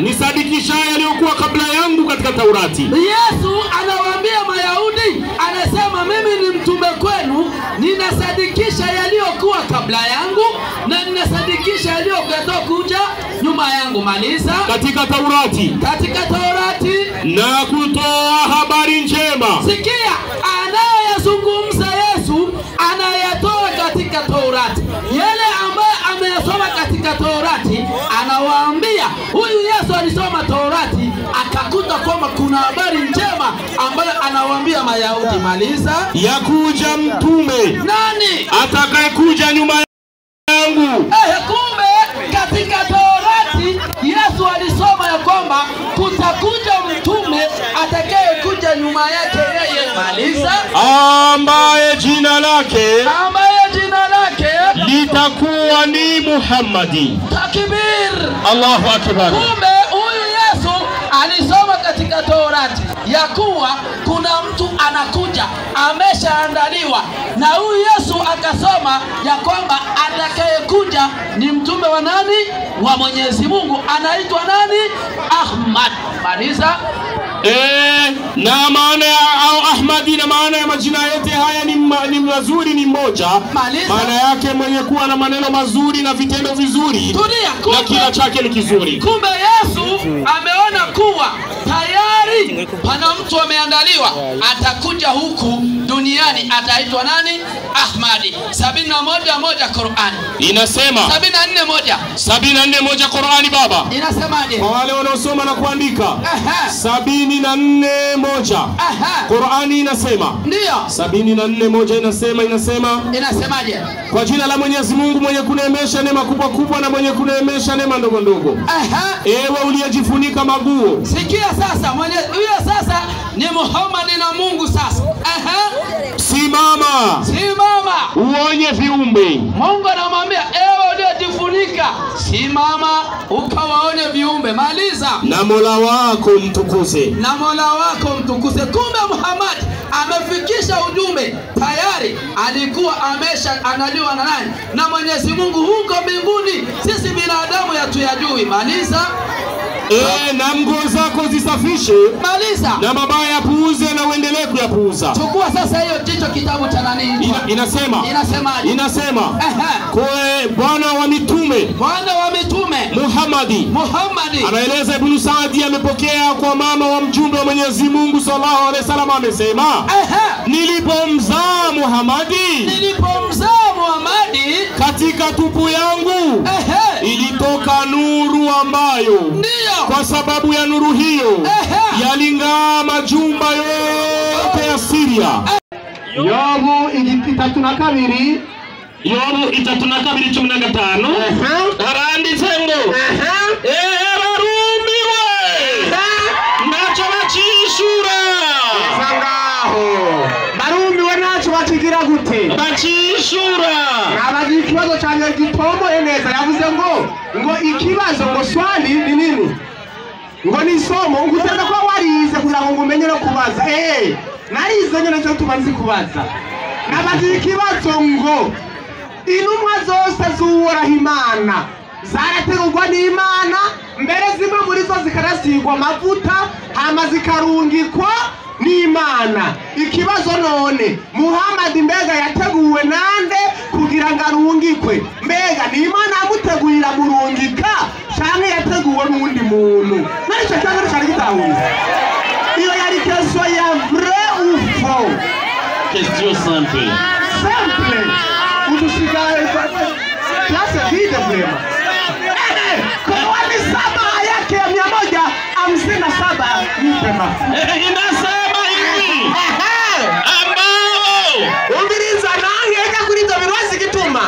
nisadikisha yaliyokuwa kabla yangu katika Taurati. Yesu anawaambia Mayahudi, anasema mimi ni mtume kwenu, ninasadikisha yaliyokuwa kabla yangu na ninasadikisha yaliyokuja nyuma yangu. Maliza. Katika Taurati. Katika Taurati na kutoa habari njema. Sikia, anayezungumza Yesu anayatoa katika Taurati. Yale ambaye ameyasoma katika Taurati anawaambia. Huyu Yesu alisoma Taurati akakuta kwamba kuna habari njema ambayo anawaambia Mayahudi. Maliza. Ya kuja mtume. Nani? Atakayekuja nyuma yangu. Kumbe katika Taurati Yesu alisoma ya kwamba kutakuja mtume atakayekuja nyuma yake yeye. Maliza. Ambaye jina lake, litakuwa ni Muhammadi. Takbir. Allahu akbar. Kumbe huyu Yesu alisoma katika Taurati ya kuwa kuna mtu anakuja ameshaandaliwa, na huyu Yesu akasoma ya kwamba atakayekuja ni mtume wa nani? Wa Mwenyezi Mungu, anaitwa nani? Ahmad. Maliza. Na maana ya Ahmadi na maana ya majina yote haya ni mazuri, ni moja. Maana yake mwenye kuwa na maneno mazuri na vitendo vizuri. Tulia, kumbe, na kila chake ni kizuri. Kumbe Yesu ameona kuwa tayari pana mtu ameandaliwa, atakuja huku duniani, ataitwa nani? Ahmadi. 71:1 Qur'an. Inasema 74:1. 74:1 Qur'ani baba. Inasemaje? Kwa wale wanaosoma na kuandika. 74:1. Qur'ani inasema. Ndio. 74:1 inasema. Inasemaje? Kwa jina la Mwenyezi Mungu mwenye kuneemesha neema kubwa kubwa na mwenye kuneemesha neema ndogo ndogo. Ewe uliyejifunika maguo. Sikia sasa, huyo sasa ni Muhammad na Mungu sasa. Simama. Simama. Uonye viumbe. Mungu anamwambia ewe uliyejifunika umefunika, simama ukawaone viumbe. Maliza. Na Mola wako mtukuze. Na Mola wako mtukuze. Kumbe Muhammad amefikisha ujumbe tayari, alikuwa amesha analiwa na nani? Na Mwenyezi Mungu huko mbinguni. Sisi binadamu hatuyajui. Maliza. Na nguo zako zisafishe. Maliza. Na mabaya yapuuze na uendelee kuyapuuza. Chukua sasa hiyo jicho kitabu cha nani? Inasema. Inasemaje? Inasema. Kwa Bwana wa mitume. Bwana wa mitume Muhammadi. Muhammadi. Anaeleza Ibn Saadi amepokea kwa mama wa mjumbe wa Mwenyezi Mungu sallallahu alaihi wasallam amesema, nilipomzaa Muhammadi, nilipomzaa Muhammadi katika tupu yangu ilitoka nuru ambayo ndio kwa sababu ya nuru hiyo yaling'aa majumba yote ya Syria. Yobu 32. Yobu 32:15 haranditse ngo barumiwe ntacyo bacishura. Ngaho barumiwe ntacyo bakigira gute? Bacishura. Nabagira ikibazo cyane gitomoye neza. Yavuze ngo ikibazo ngo swali ni nini? Ngo ni isomo nguteza ko warize kugira ngo umenye no kubaza. Narize nyene cyo tubanzi kubaza. Nabagira ikibazo ngo intumwa zose z'Uhoraho Imana zarategurwa n'Imana, mbere zimwe muri zo zikarasigwa amavuta hama zikarungikwa n'Imana. Ikibazo none Muhammad mbega yateguwe nande kugira ngo arungikwe? Mbega ni Imana yamutegurira murungika canke yateguwe n'undi muntu? None ico kibazo cari gitahuza. Iyo yari question ya vrai ou faux? Question simple. Simple. Utusigaye classe vide vraiment. Korani 7 yake ya 157 nipe mafu. Inasema hivi ambao umviriza nangeka kuri ibyo birwazi gituma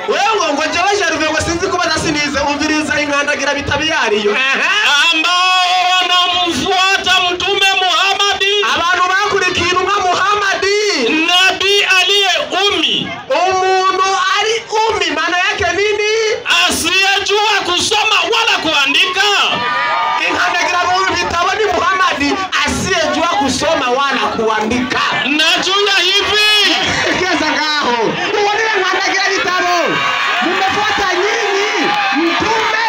wewe ngo jewe jaruve ngo sinzi kubaza sinize. Umviriza inkandagira bitabiyariyo ambao wanamfuata mtume Muhammadi, abantu bakurikiye intumwa Muhammadi, nabii aliye umi, umuntu ari umi, maana yake nini? Asiyejua kusoma wala kuandika. Inkandagira mu bitabo ni Muhammadi asiyejua kusoma wala kuandika. Na juu ya hivi keza ngaho uone nkandagira bitabo mmefuata nyinyi mtume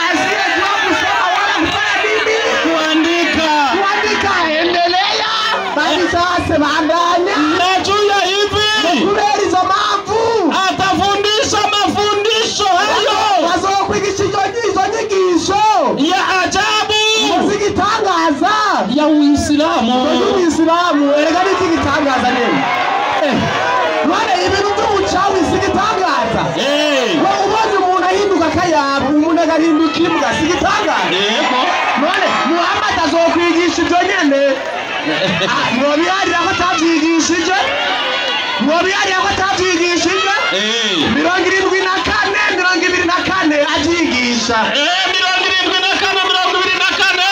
asiyejua kusoma wala kufanya nini? Kuandika. Kuandika. Endelea. Bali sasa bandanya. Na juu ya hivi kubera izo mpamvu atafundisha mafundisho hayo bazokwigisha izo nyigisho ya ajabu zigitangaza ya Uislamu. Uislamu erega n'ikigitangaza nene. None ibintu by'ubucawi sigitangaza. Ubonye umuntu ahinduka akayabo, umuntu agahinduka imbwa, sigitangaza. None Muhammad azokwigisha ibyo nyene. Mwobiharira ko atavyigishije. Mwobiharira ko atavyigishije. 74 24 avyigisha. 74 24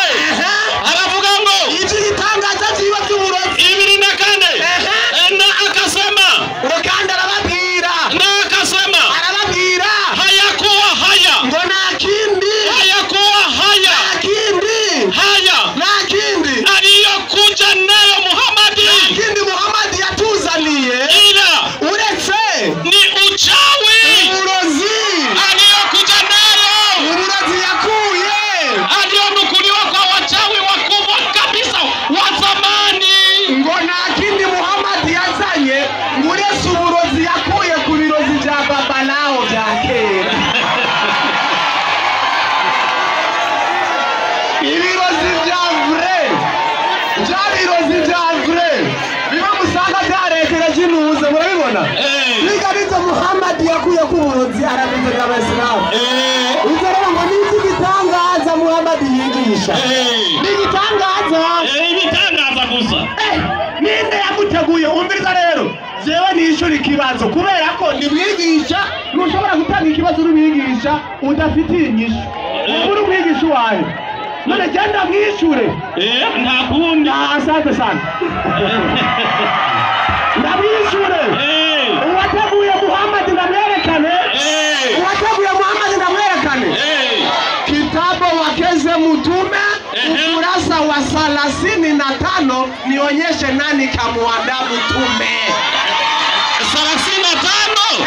aravuga ngo ivy'igitangaza vyiwe vy'uburozi. 24 na akasema, ngo kandi arababwira, na akasema arababwira hayakuwa haya, ngo nta kindi, hayakuwa haya, nta kindi, haya nta kindi aliyokuja nayo Muhammadi, nta kindi Muhammadi yatuzaniye ila uretse ni uchawi, uburozi aliyokuja nayo, uburozi yakuye, aliyonukuliwa kwa wachawi wakubwa kabisa wa zamani. Ngo nta kindi Muhammad yazanye uretse uburozi yakuye ku birozi bya babalao bya kera. Ibirozi bya vrai, bya birozi bya vrai bimwe musanga byarekereje intuze, murabibona. Biga bizo Muhammad yakuye ku burozi arabizanira abayisilamu. Ibyo rero ngo ni iby'igitangaza Muhammad yigisha. Ni igitangaza. Ibitangaza gusa. Ninde yamuteguye? Umviriza rero jewe nishura ikibazo kubera ko ni mwigisha. Ntushobora gutanga ikibazo uri mwigisha udafitiye inyishu. Ubu uri umwigisha wawe none genda mwishure. Nta kundi. Asante sana. Ndamwishure. Uwateguye Muhammad ndamwerekane. Uwateguye Muhammad ndamwerekane. 35 nionyeshe nani kamuandaa mtume. 35.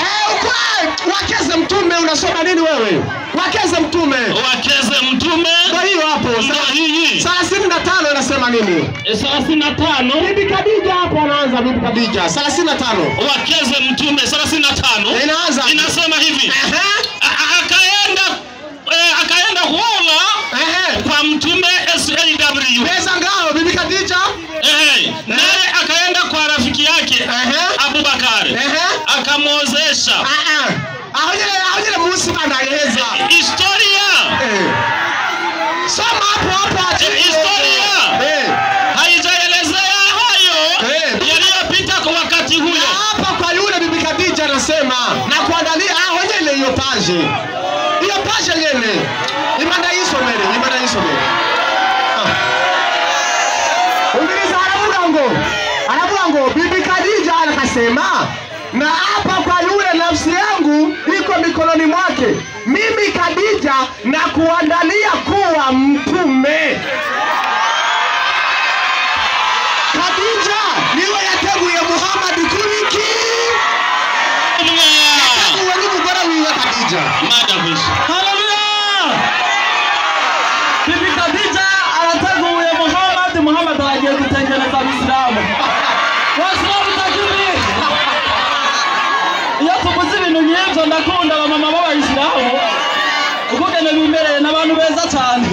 Wakeze mtume unasoma nini wewe? Wakeze mtume. Wakeze mtume. Kwa hiyo hapo 35 inasema nini? 35. Bibi Khadija hapo anaanza Bibi Khadija. 35. Wakeze mtume 35. Inaanza. Inasema hivi. Akaenda kuola kwa mtume SAW. Pesa ngao Bibi Khadija. Naye akaenda kwa rafiki yake Abubakar. Akamwozesha. Ahojele Musa anaeleza. Historia. Soma hapo hapo. Historia. Haijaelezea hayo yaliyopita kwa wakati huyo. Hapa kwa yule Bibi Khadija anasema na kuandalia ahojele hiyo page. Hiyo page yene. Imanda isomere, imanda isomere. Ungiriza aravuga ngo Bibi Khadija akasema na hapa kwa yule nafsi yangu iko mikononi mwake, mimi Khadija na kuandalia kuwa mtume. Khadija niwe yateguye Muhammad kuriki. Yateguwe n'umugore wiwe Khadija. Haleluya! Bibi Khadija arateguye Muhammad, Muhammad aragiye gutekereza Abisilamu. Wasilamu takbir! Iyo tuvuze ibintu nk'ibyo ndakunda abamama b'abayisilamu ukugene bimereye n'abantu beza cyane.